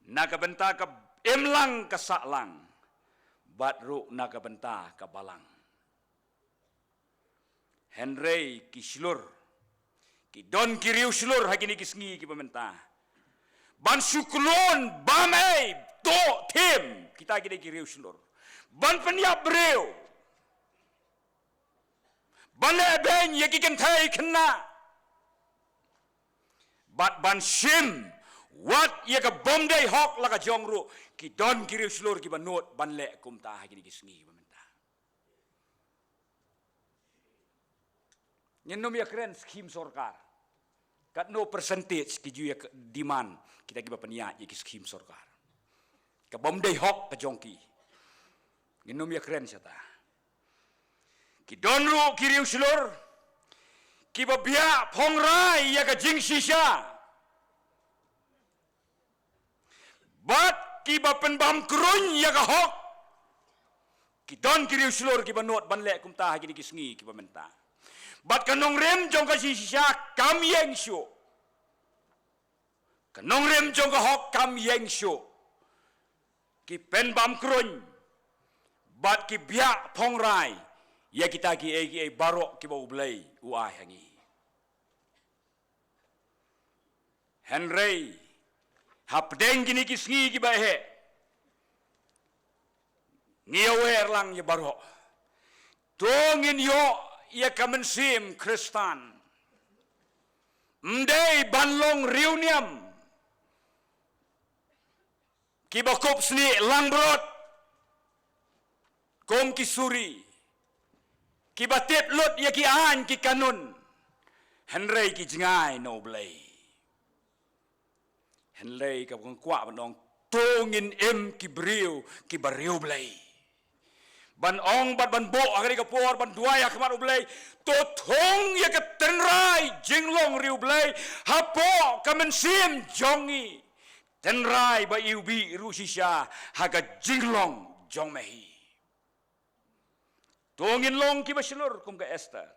na ka bynta ka imlang ka sahlang, bad ruh na ka bynta ka balang. Hynrei ki shlur, ki don ki riewshlur ha kine ki sngi kiba mynta ban shu khlun bam ei, tuh thim, kita ki dei ki riewshlur ban pynïap briew, ban leh beiñ ïa ki kynthei khynnah, bad ban shim wat ïa ka bym dei hok la ka jong ruh. Ki don ki riewshlur kiba nud ban leh kumta ha kine ki sngi kiba mynta. Ngin ym ïakren skhim sorkar, katno percentage ki ju ïa demand kita kiba pynïaid ïa ki skhim sorkar, ka bym dei hok ka jong ki. Ngin ym ïakren shata. Ki don ruh ki riewshlur kiba biah phongrai ïa ka jingshisha, bad kiba pynbam kruiñ ïa ka hok. Ki don ki riewshlur kiba nud ban leh kumta ha kine ki sngi kiba mynta. Bad ka nongrim jong ka jingshisha kam ïeng shuh. Ka nongrim jong ka hok kam ïeng shuh. Ki pynbam kruiñ bad ki biah phongrai ïa kita kiei kiei baroh kiba U Blei u ai ha ngi. Hynrei hapdeng kine ki sngi kiba heh, ngi ïawer lang ïa baroh, to ngin ïoh ïa ka mynsiem Khristan. Ym dei ban long riewniam kiba kup snieh langbrot kum ki Suri, kiba tip lut ïa ki aiñ ki kanun, hynrei ki jngai na U Blei. Hynrei kaba nga kwah ban ong, to ngin im ki briew kiba riewblei. Ban ong bad ban buh ha kane ka por ban duwai ha khmat U Blei, to thung ïa ka tynrai jinglong riewblei hapoh ka mynsiem jong ngi. Tynrai ba iwbih ruh shisha ha ka jinglong jong me hi. To ngin long kiba shlur kum ka Esther.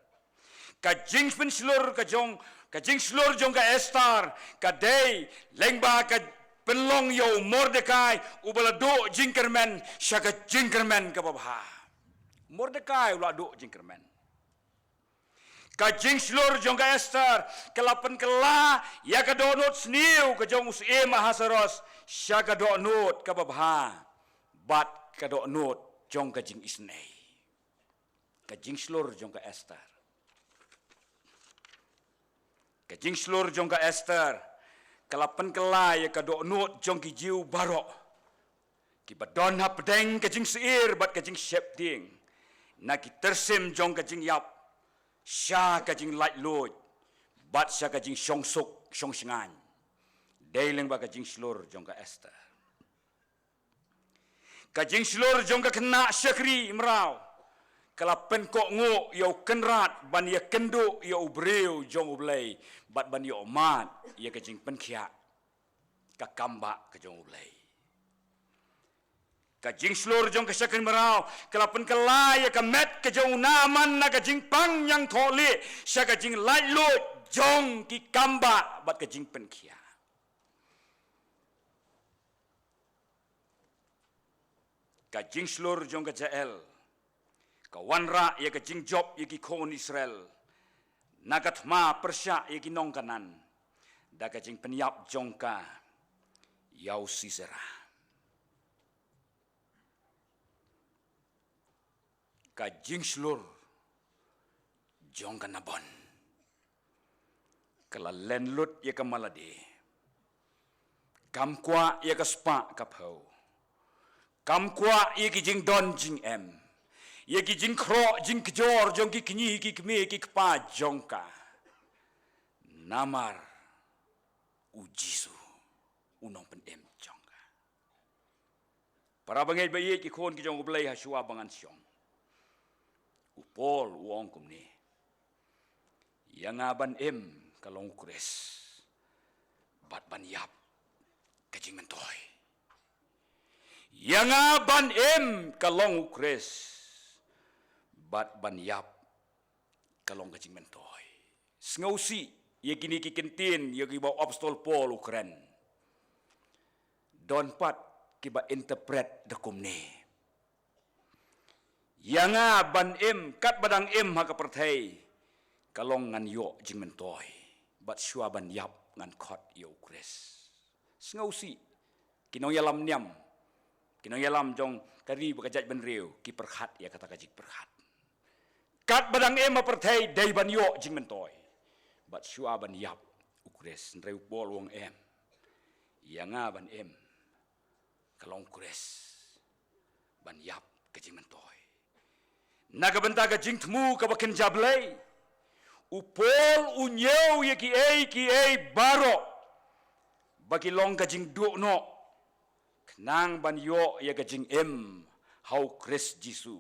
Ka jingpynshlur ka jong, ka jingshlur jong ka Esther ka dei lyngba ka pynlong ïa u Mordekai uba la duh jingkyrmen sha ka jingkyrmen kaba bha. Mordekai u la duh jingkyrmen. Ka jingshlur jong ka Esther ka la pynkylla ïa ka dohnud sniew ka jong u syiem Ahasuerus sha ka dohnud kaba bha bad ka dohnud jong ka jingisynei. Ka jingshlur jong ka Esther, ka jingshlur jong ka Esther ka la pynkylla ïa ka dohnud jong ki Jiw baroh Kiba don hapdeng ka jingsyier bad ka jingsheptieng na ki tyrsim jong ka jingïap, sha ka jinglaitluid bad sha ka jingshongsuk shongshngaiñ. Dei lyngba ka jingshlur jong ka Esther. Ka jingshlur jong ka khynnah shakri mraw ka la pynkohnguh ïa u kynrad ban ïakynduh ïa u briew jong U Blei bad ban ïohmad ïa ka jingpynkhiah ka kambah ka jong U Blei. Ka jingshlur jong ka shakri mraw ka la pynkylla ïa ka met ka jong u Naaman na ka jingpang ñiangthohlieh sha ka jinglaitluid jong ki kambah bad ka jingpynkhiah. Ka jingshlur jong ka Jael ka wanrah ïa ka jingjop ïa ki khun Israel na ka thma pyrshah ïa ki nong Kanaan da ka jingpynïap jong ka ïa u Sisera. Ka jingshlur jong ka Nabon ka la lenlut ïa ka malade. Kam kwah ïa ka spah ka phew. Kam kwah ïa ki jingdon jingem, ïa ki jingkhroh jingkjor jong ki kñi ki kmie ki kpa jong ka. Namar U Jisu, U Nongpynim jong ka. Para bangeit ba ïeit, ki khun ki jong U Blei, ha shuwa ba ngan shong, u Paul u ong kumne: Ïa nga ban im ka long U Khrist bad ban ïap ka jingmyntoi. Ïa nga ban im ka long U Khrist bad ban ïap ka long ka jingmyntoi. Sngewsih ïa kine ki kyntien ïa kiba u Apostol Paul u kren. Don pat kiba interpret da kumne: Ïa nga ban im, katba dang im ha ka pyrthei, ka long ngan ïoh jingmyntoi, bad shuwa ban ïap ngan khot ïa U Khrist. Sngewsih ki nongïalam niam, ki nongïalam jong ka ri bad ka jaitbynriew ki pyrkhat ïa kata ka jingpyrkhat. Katba dang im ha pyrthei dei ban ïoh jingmyntoi, bad shuwa ban ïap U Khrist. Hynrei u Paul u ong em. Ïa nga ban im ka long U Khrist, ban ïap ka jingmyntoi. Na ka bynta ka jingthmu kaba kynja Blei, u Paul u ñiew ïa kiei kiei baroh ba ki long ka jingduh noh, khnang ban ïoh ïa ka jingim ha U Khrist Jisu.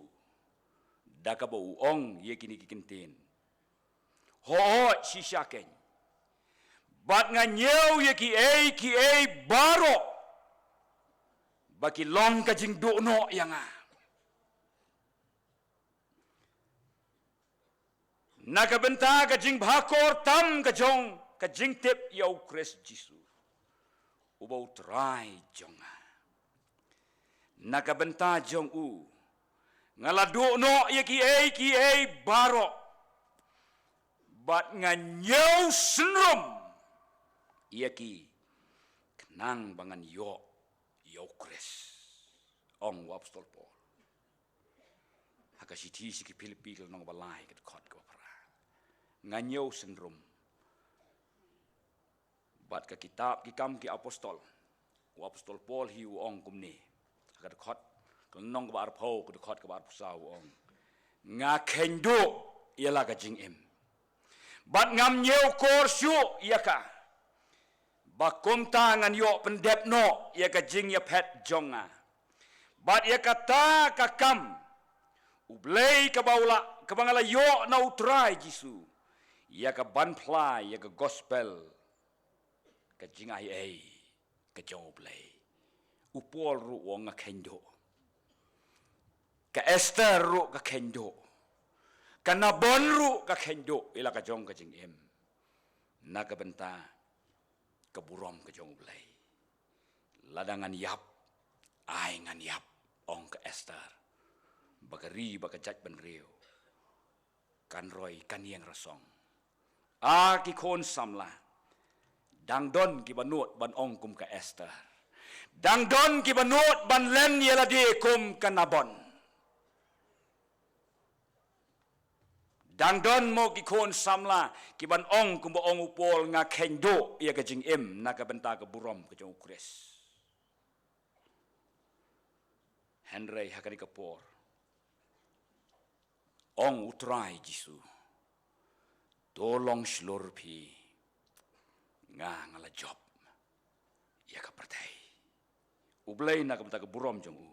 Da kaba u ong ïa kine ki kyntien: Hooid shisha keiñ, bad nga ñiew ïa kiei kiei baroh ba ki long ka jingduh noh ïa nga, na ka bynta ka jingbha kor tam ka jong ka jingtip ïa U Khrist Jisu, uba U Trai jong nga. Na ka bynta jong u nga la duh noh ïa kiei kiei baroh, bad nga ñiew synrum ïa ki, khnang ba ngan ïoh ïa U Khrist, ong u Apostol Paul ha ka shithi sha ki Philippi, ka lynnong ba lai, ka dkhot kaba phra. Nga ñiew synrum. Bad ka kitab Ki Kam ki Apostol, u Apostol Paul hi u ong kumne ha ka dkhot, ka lynnong kaba arphew, ka dkhot kaba arphew saw, u ong: Nga kheiñ duh ïa la ka jingim, bad ngam ñiew kor shuh ïa ka, ba kumta ngan ïoh pyndep noh ïa ka jingïaphet jong nga, bad ïa kata ka kam U Blei kaba u la, kaba nga la ïoh na U Trai Jisu, ïa ka ban phla ïa ka gospel ka jingai ei ka jong U Blei. U Paul ruh u ong nga kheiñ duh. Ka Esther ruh ka kheiñ duh. Ka Nabon ruh ka kheiñ duh ïa la ka jong ka jingim, na ka bynta ka burom ka jong U Blei. Lada ngan ïap, ai ngan ïap, ong ka Esther, ba ka ri bad ka jaitbynriew kan roi kan ïeng rasong. A ki khun samla, dang don kiba nud ban ong kum ka Esther? Dang don kiba nud ban len ïa lade kum ka Nabon? Dang don mo ki khun samla kiban ong kumba ong u Paul: Nga kheiñ duh ïa ka jingim na ka bynta ka burom ka jong U Khrist? Hynrei ha kane ka por, ong U Trai Jisu, to long shlur phi, nga nga la jop ïa ka pyrthei. U Blei na ka bynta ka burom jong u,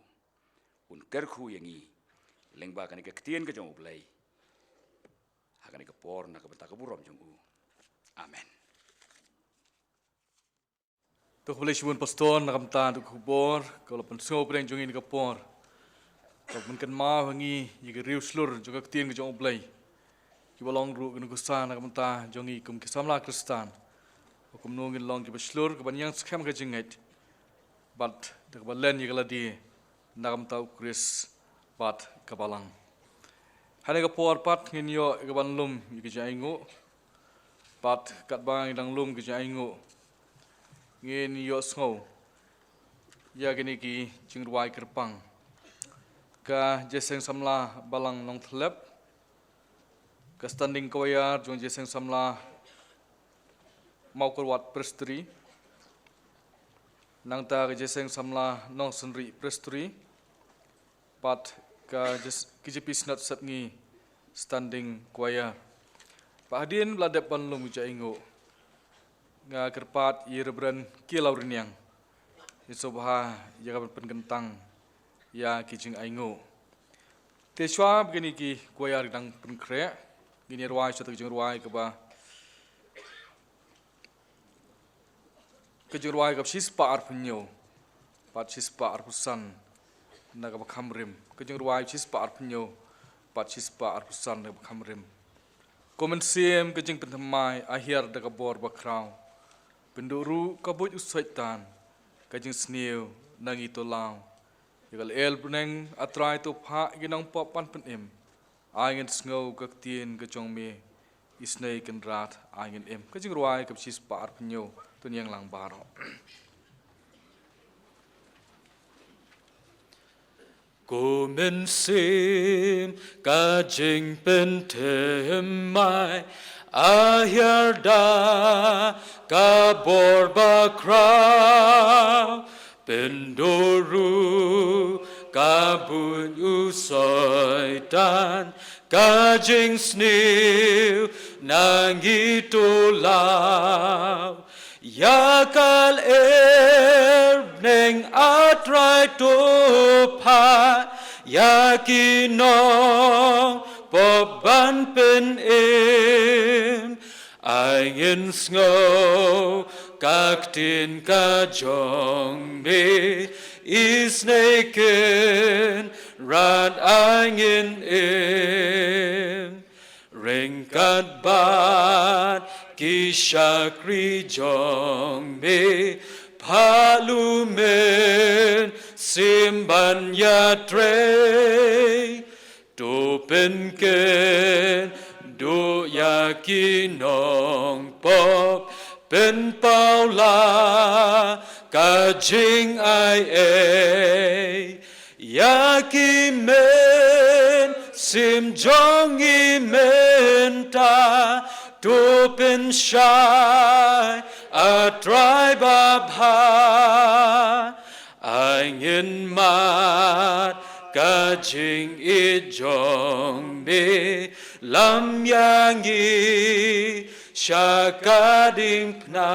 un kyrkhu ïa ngi lyngba kane ka ktien ka jong U Blei ha kane ka por, na ka bynta ka burom jong u. Amen. To khublei shibun pastor na ka bynta ka khubor kaba la pynsngew pdeng jong ngi ha kane ka por. Kaba pynkynmaw ha ngi ïa ka riew shlur jong ka ktien ka jong U Blei, kiba long ruh ka nuksa na ka bynta jong ngi kum ki samla Khristan, ba kumno ngin long kiba shlur, kiban ïeng skhem ha ka jingngeit, bad da kaba len ïa ka lade na ka bynta U Khrist bad ka Balang. Ha kane ka por pat ngin ïoh ïa kaban lum ïa ka jingainguh. Bad katba ngi dang lum ka jingainguh, ngin ïohsngew ïa kine ki jingrwai kyrpang. Ka Jingïaseng Samla Balang Nongthlep, ka Standing Choir jong Jingïaseng Samla Mawkyrwat Presbytery, nangta ka Jingïaseng Samla Nongsynrih Presbytery, bad ka J-, K J P Synod Sepngi Standing Choir. Bad hadien ba la dep ban lum ka jingainguh, nga kyrpad ïa i Reverend K. Lawriniang, ïa sngewbha ïa ka ban pynkyntang ïa ki jingainguh. Te shuwa ba kine ki choir ki dang pynkhreh, ngin ïa rwai shuwa ka jingrwai kaba, ka jingrwai kaba shispah arphew hynñiew bad shispah arphew san na kaba kham rim. Ka jingrwai shispah arphew hynñiew bad shispah arphew san na kaba kham rim. Ko Mynsiem ka jingpynthymmai, ai hiar da ka bor bakhraw. Pynduh ruh ka buit u Soitan, ka jingsniew na ngi to law. Ïa ka lyer bneng, A Trai, to phah ïa ki nongpop ban pynim. Ai ngin sngew ka ktien ka jong me, Isynei Kynrad ai ngin im. Ka jingrwai kaba shispah arphew hynñiew, to ïeng lang baroh. Ko Mynsiem ka jingpynthymmai, ai hiar da ka bor bakhraw. Pynduh ruh ka buit u Soitan, ka jingsniew na ngi to law. Ïa ka lyer bneng, A Trai, to phah ïa ki nongpop ban pynim. Ai ngin sngew ka ktien ka jong me, Isynei Kynrad ai ngin im. Ryngkat bad ki shakri jong me, phah u Mynsiem ban ïatrei. To pynkynduh ïa ki nongpop, pynpaw la ka jingai ei. Ïa ki mynsiem jong ngi mynta, to pynshai, A Trai babha. Ai ngin mad ka jingïeit jong me, lam ïa ngi sha ka diengphna.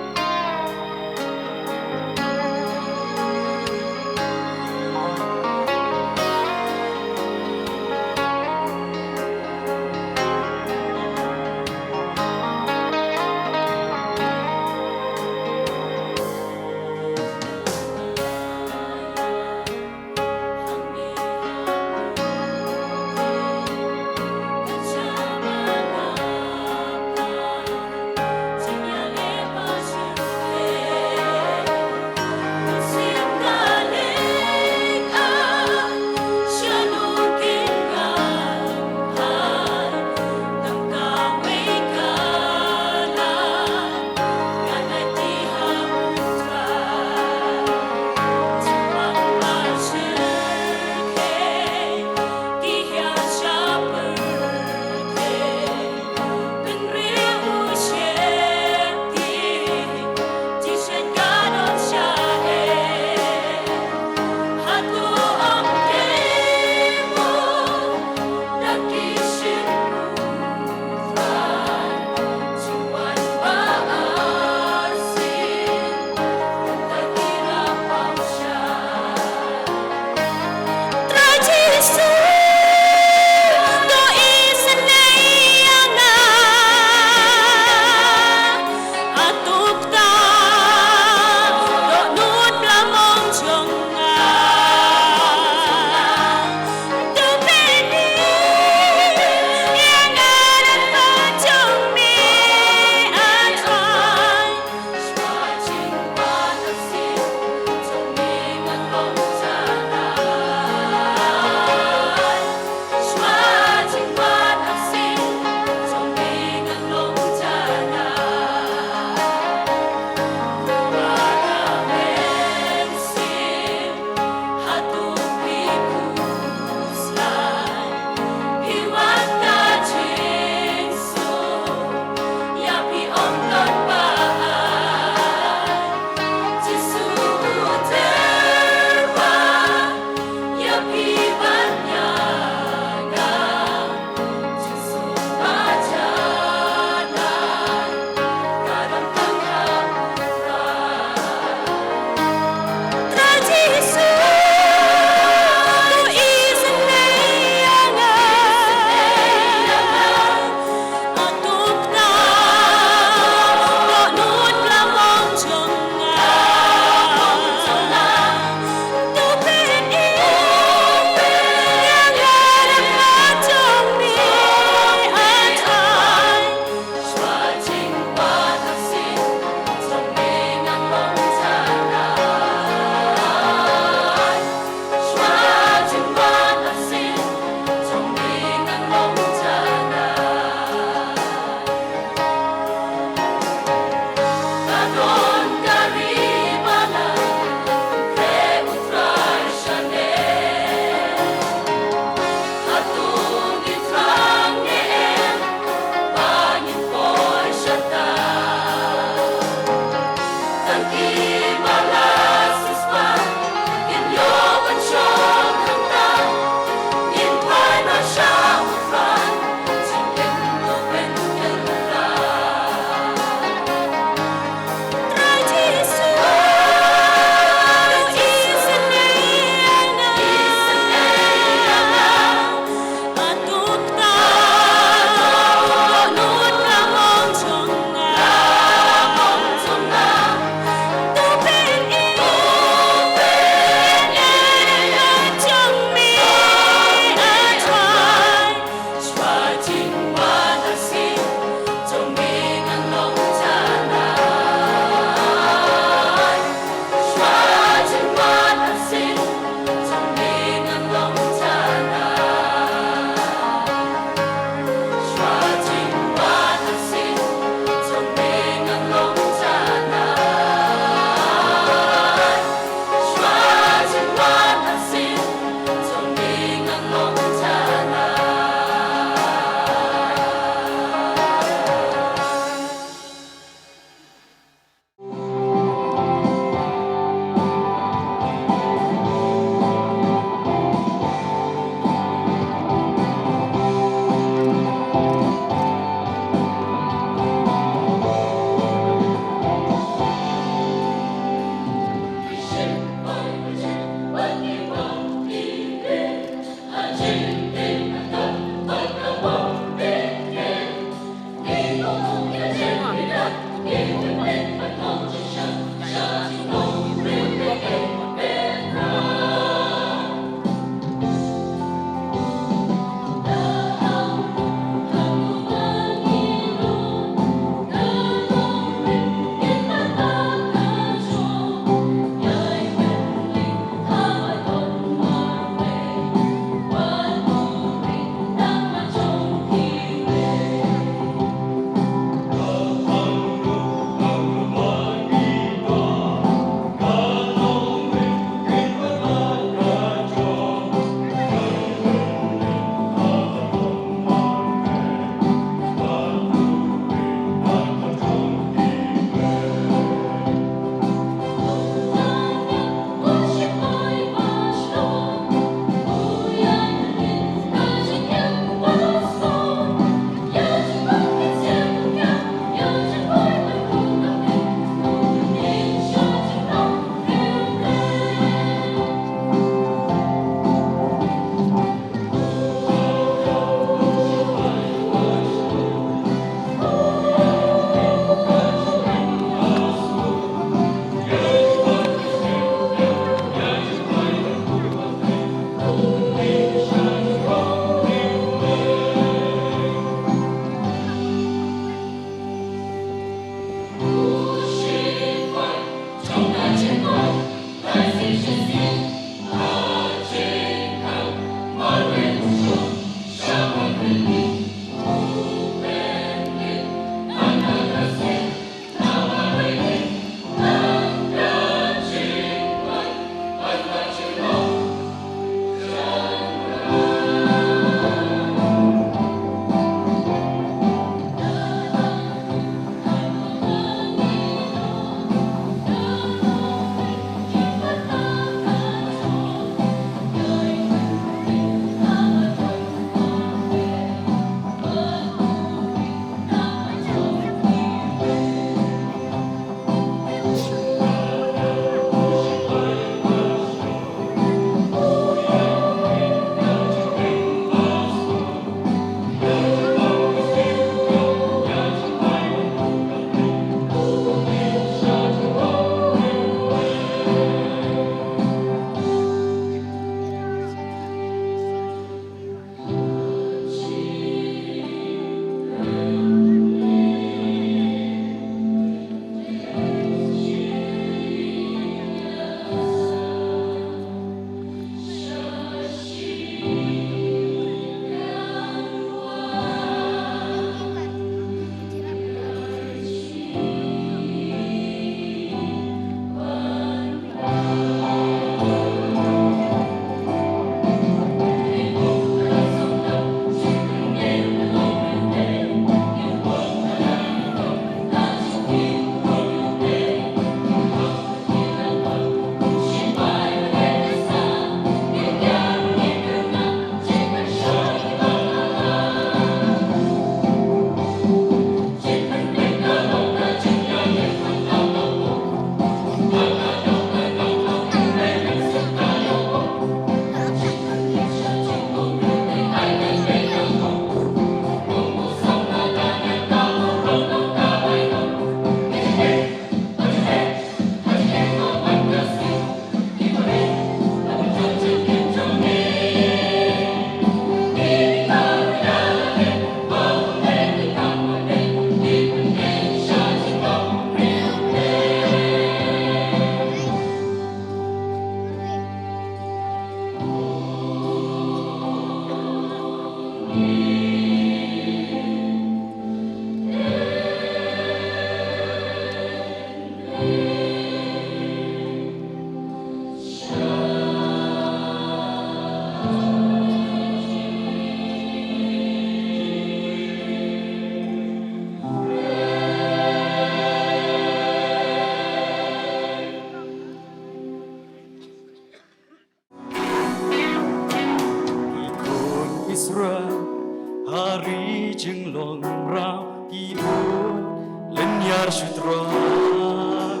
Shu Trai,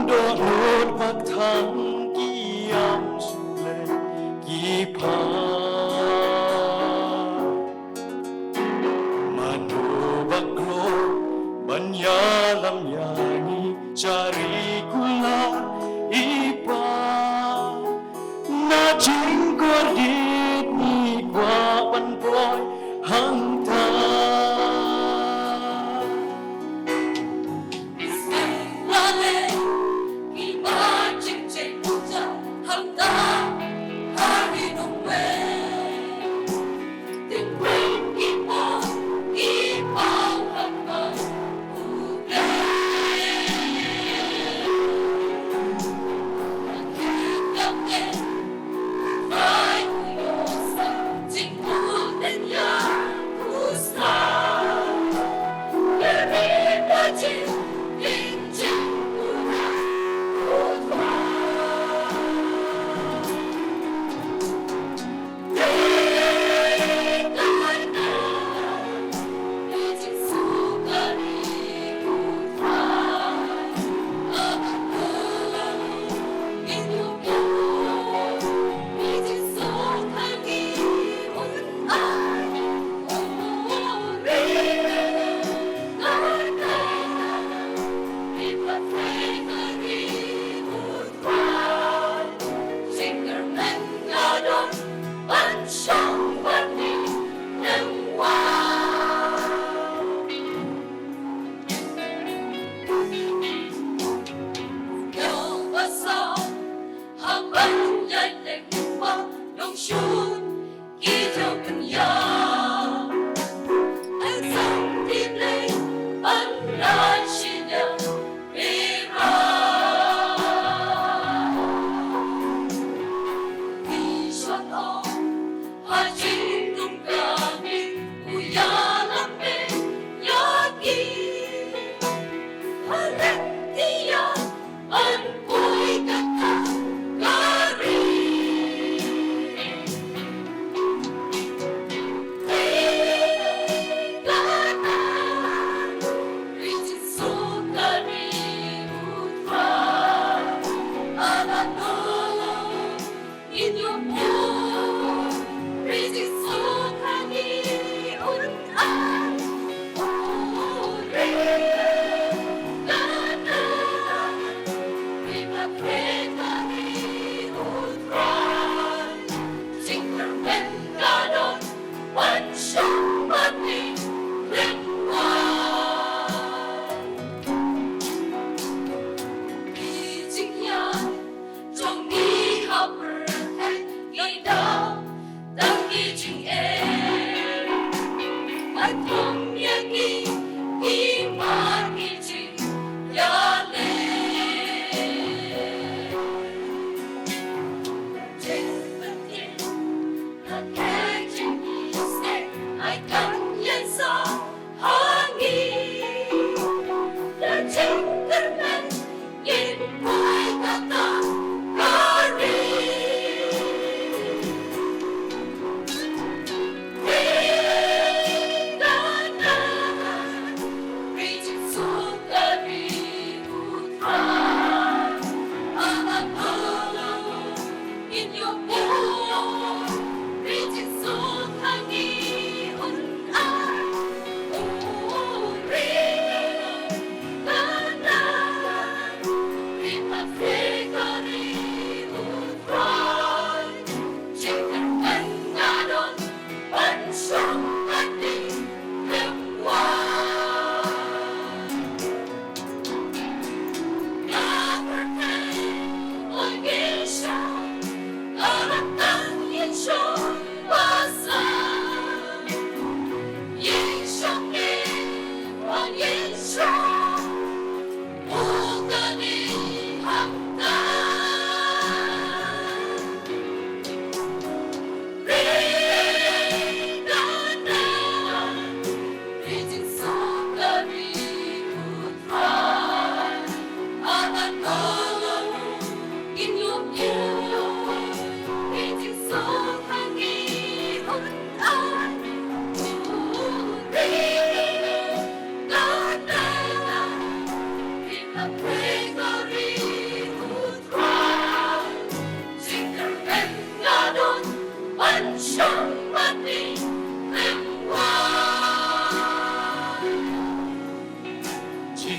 dohnud bad thang ki ïam shu leh ki pha. Mano ba kloi ban ïalam ïa ngi, sha ri kular i Pa. Na jingkordit ngi kwah ban poi hangta.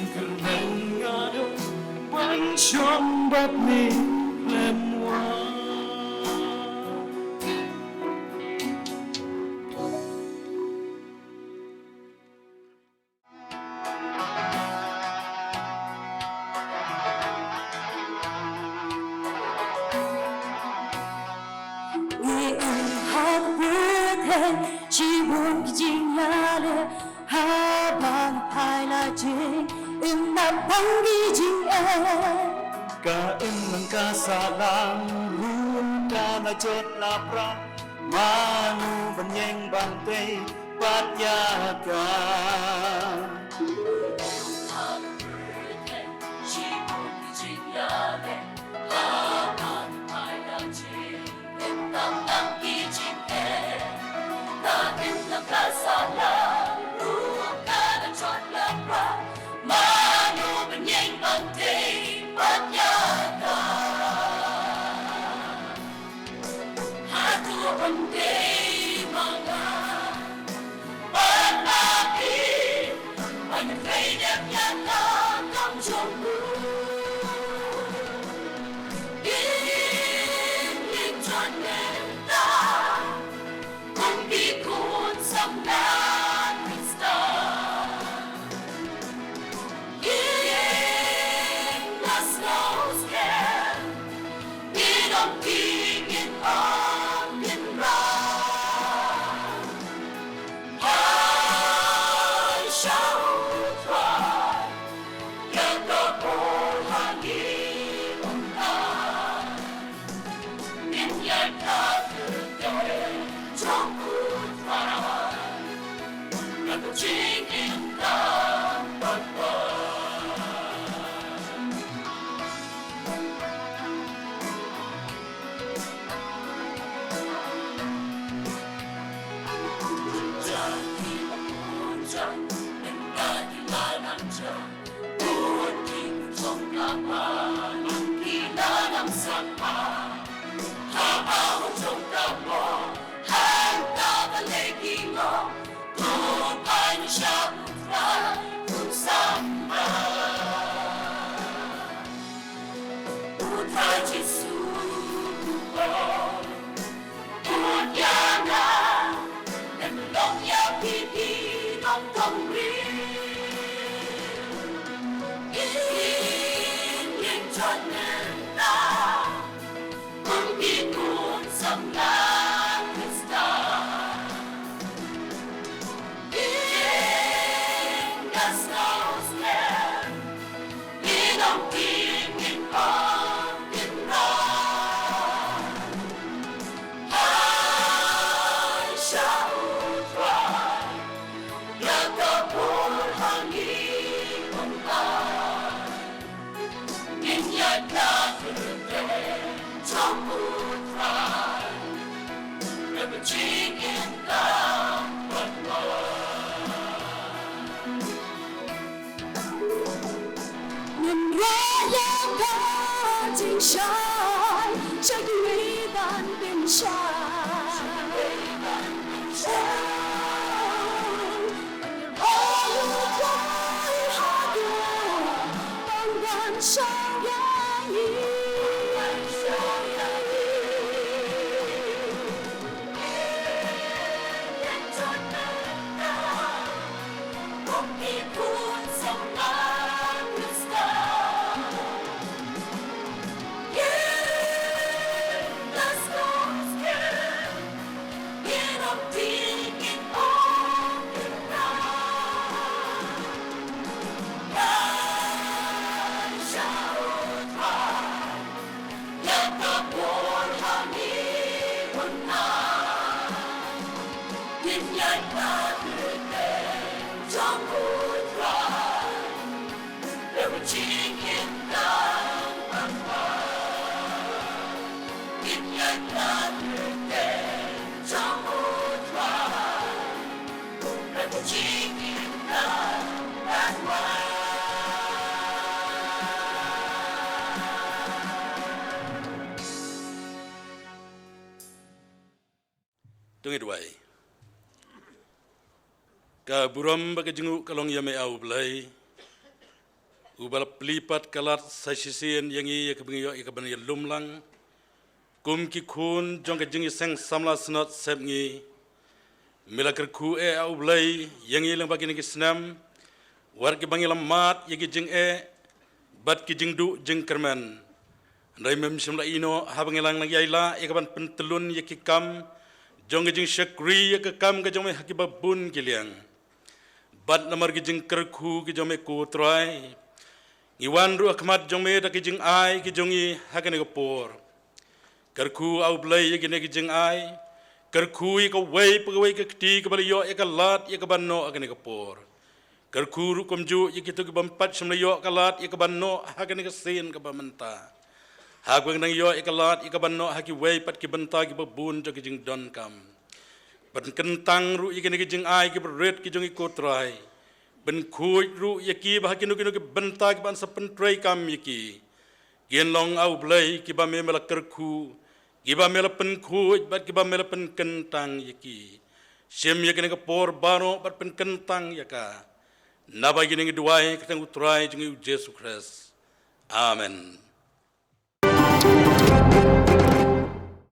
Kyrmen nga dong ban shong bad me khlem wad. Ngi ïeng ha ka pyrthei, shibun ki jingïaleh, haba ngi phai la jingim, nang tang ki jingeh. Ka imlang ka sahlang ruh ka la jot la pra, mano ban ïeng ban tei bad ïa ka? Ngin rah ïa ka jingshai sha kiwei ban pynshai. Ngin rah ïa ka haduh ban ban shai ïa ngi. To ngin duwai. Ka burom bad ka jingïeit ka long ïa me, A U Blei. Uba la plie pat ka lad sa shisien ïa ngi ïa kaba ngi ïoh ïa kaban ïalum lang kum ki khun jong ka jingïaseng samla synod sepngi. Me la kyrkhu eh, A U Blei, ïa ngi lyngba kine ki snem, wat kiba ngi la mad ïa ki jingeh bad ki jingduh jingkyrmen. Hynrei mem shym la ïehnoh haba ngi la nang ïai lah ïa kaban pyntyllun ïa ki kam jong ka jingshakri ïa ka kam ka jong me ha kiba bun ki liang. Bad namar ki jingkyrkhu ki jong me, ko Trai, ngi wan ruh ha khmat jong me da ki jingai ki jong ngi ha kane ka por. Kyrkhu, A U Blei, ïa kine ki jingai. Kyrkhu ïa kawei pa kawei ka kti kaba la ïoh ïa ka lad ïa kaban noh ha kane ka por. Kyrkhu ruh kumjuh ïa kito kibym pat shym la ïoh ka lad ïa kaban noh ha kane ka sien kaba mynta. Ha kaba ngi nang ïoh ïa ka lad ïa kaban noh ha kiwei pat ki bynta kiba bun jong ki jingdonkam. Pynkyntang ruh ïa kine ki jingai kiba rit ki jong ngi, ko Trai. Pynkhuid ruh ïa ki ba ha kino kino ki bynta kiban sa pyntreikam ïa ki, kin long, A U Blei, kiba me, me la kyrkhu, kiba me la pynkhuid bad kiba me la pynkyntang ïa ki. Shim ïa kane ka por baroh bad pynkyntang ïa ka. Naba kine ngi duwai ha ka kyrteng U Trai jong ngi U Jisu Khrist. Amen.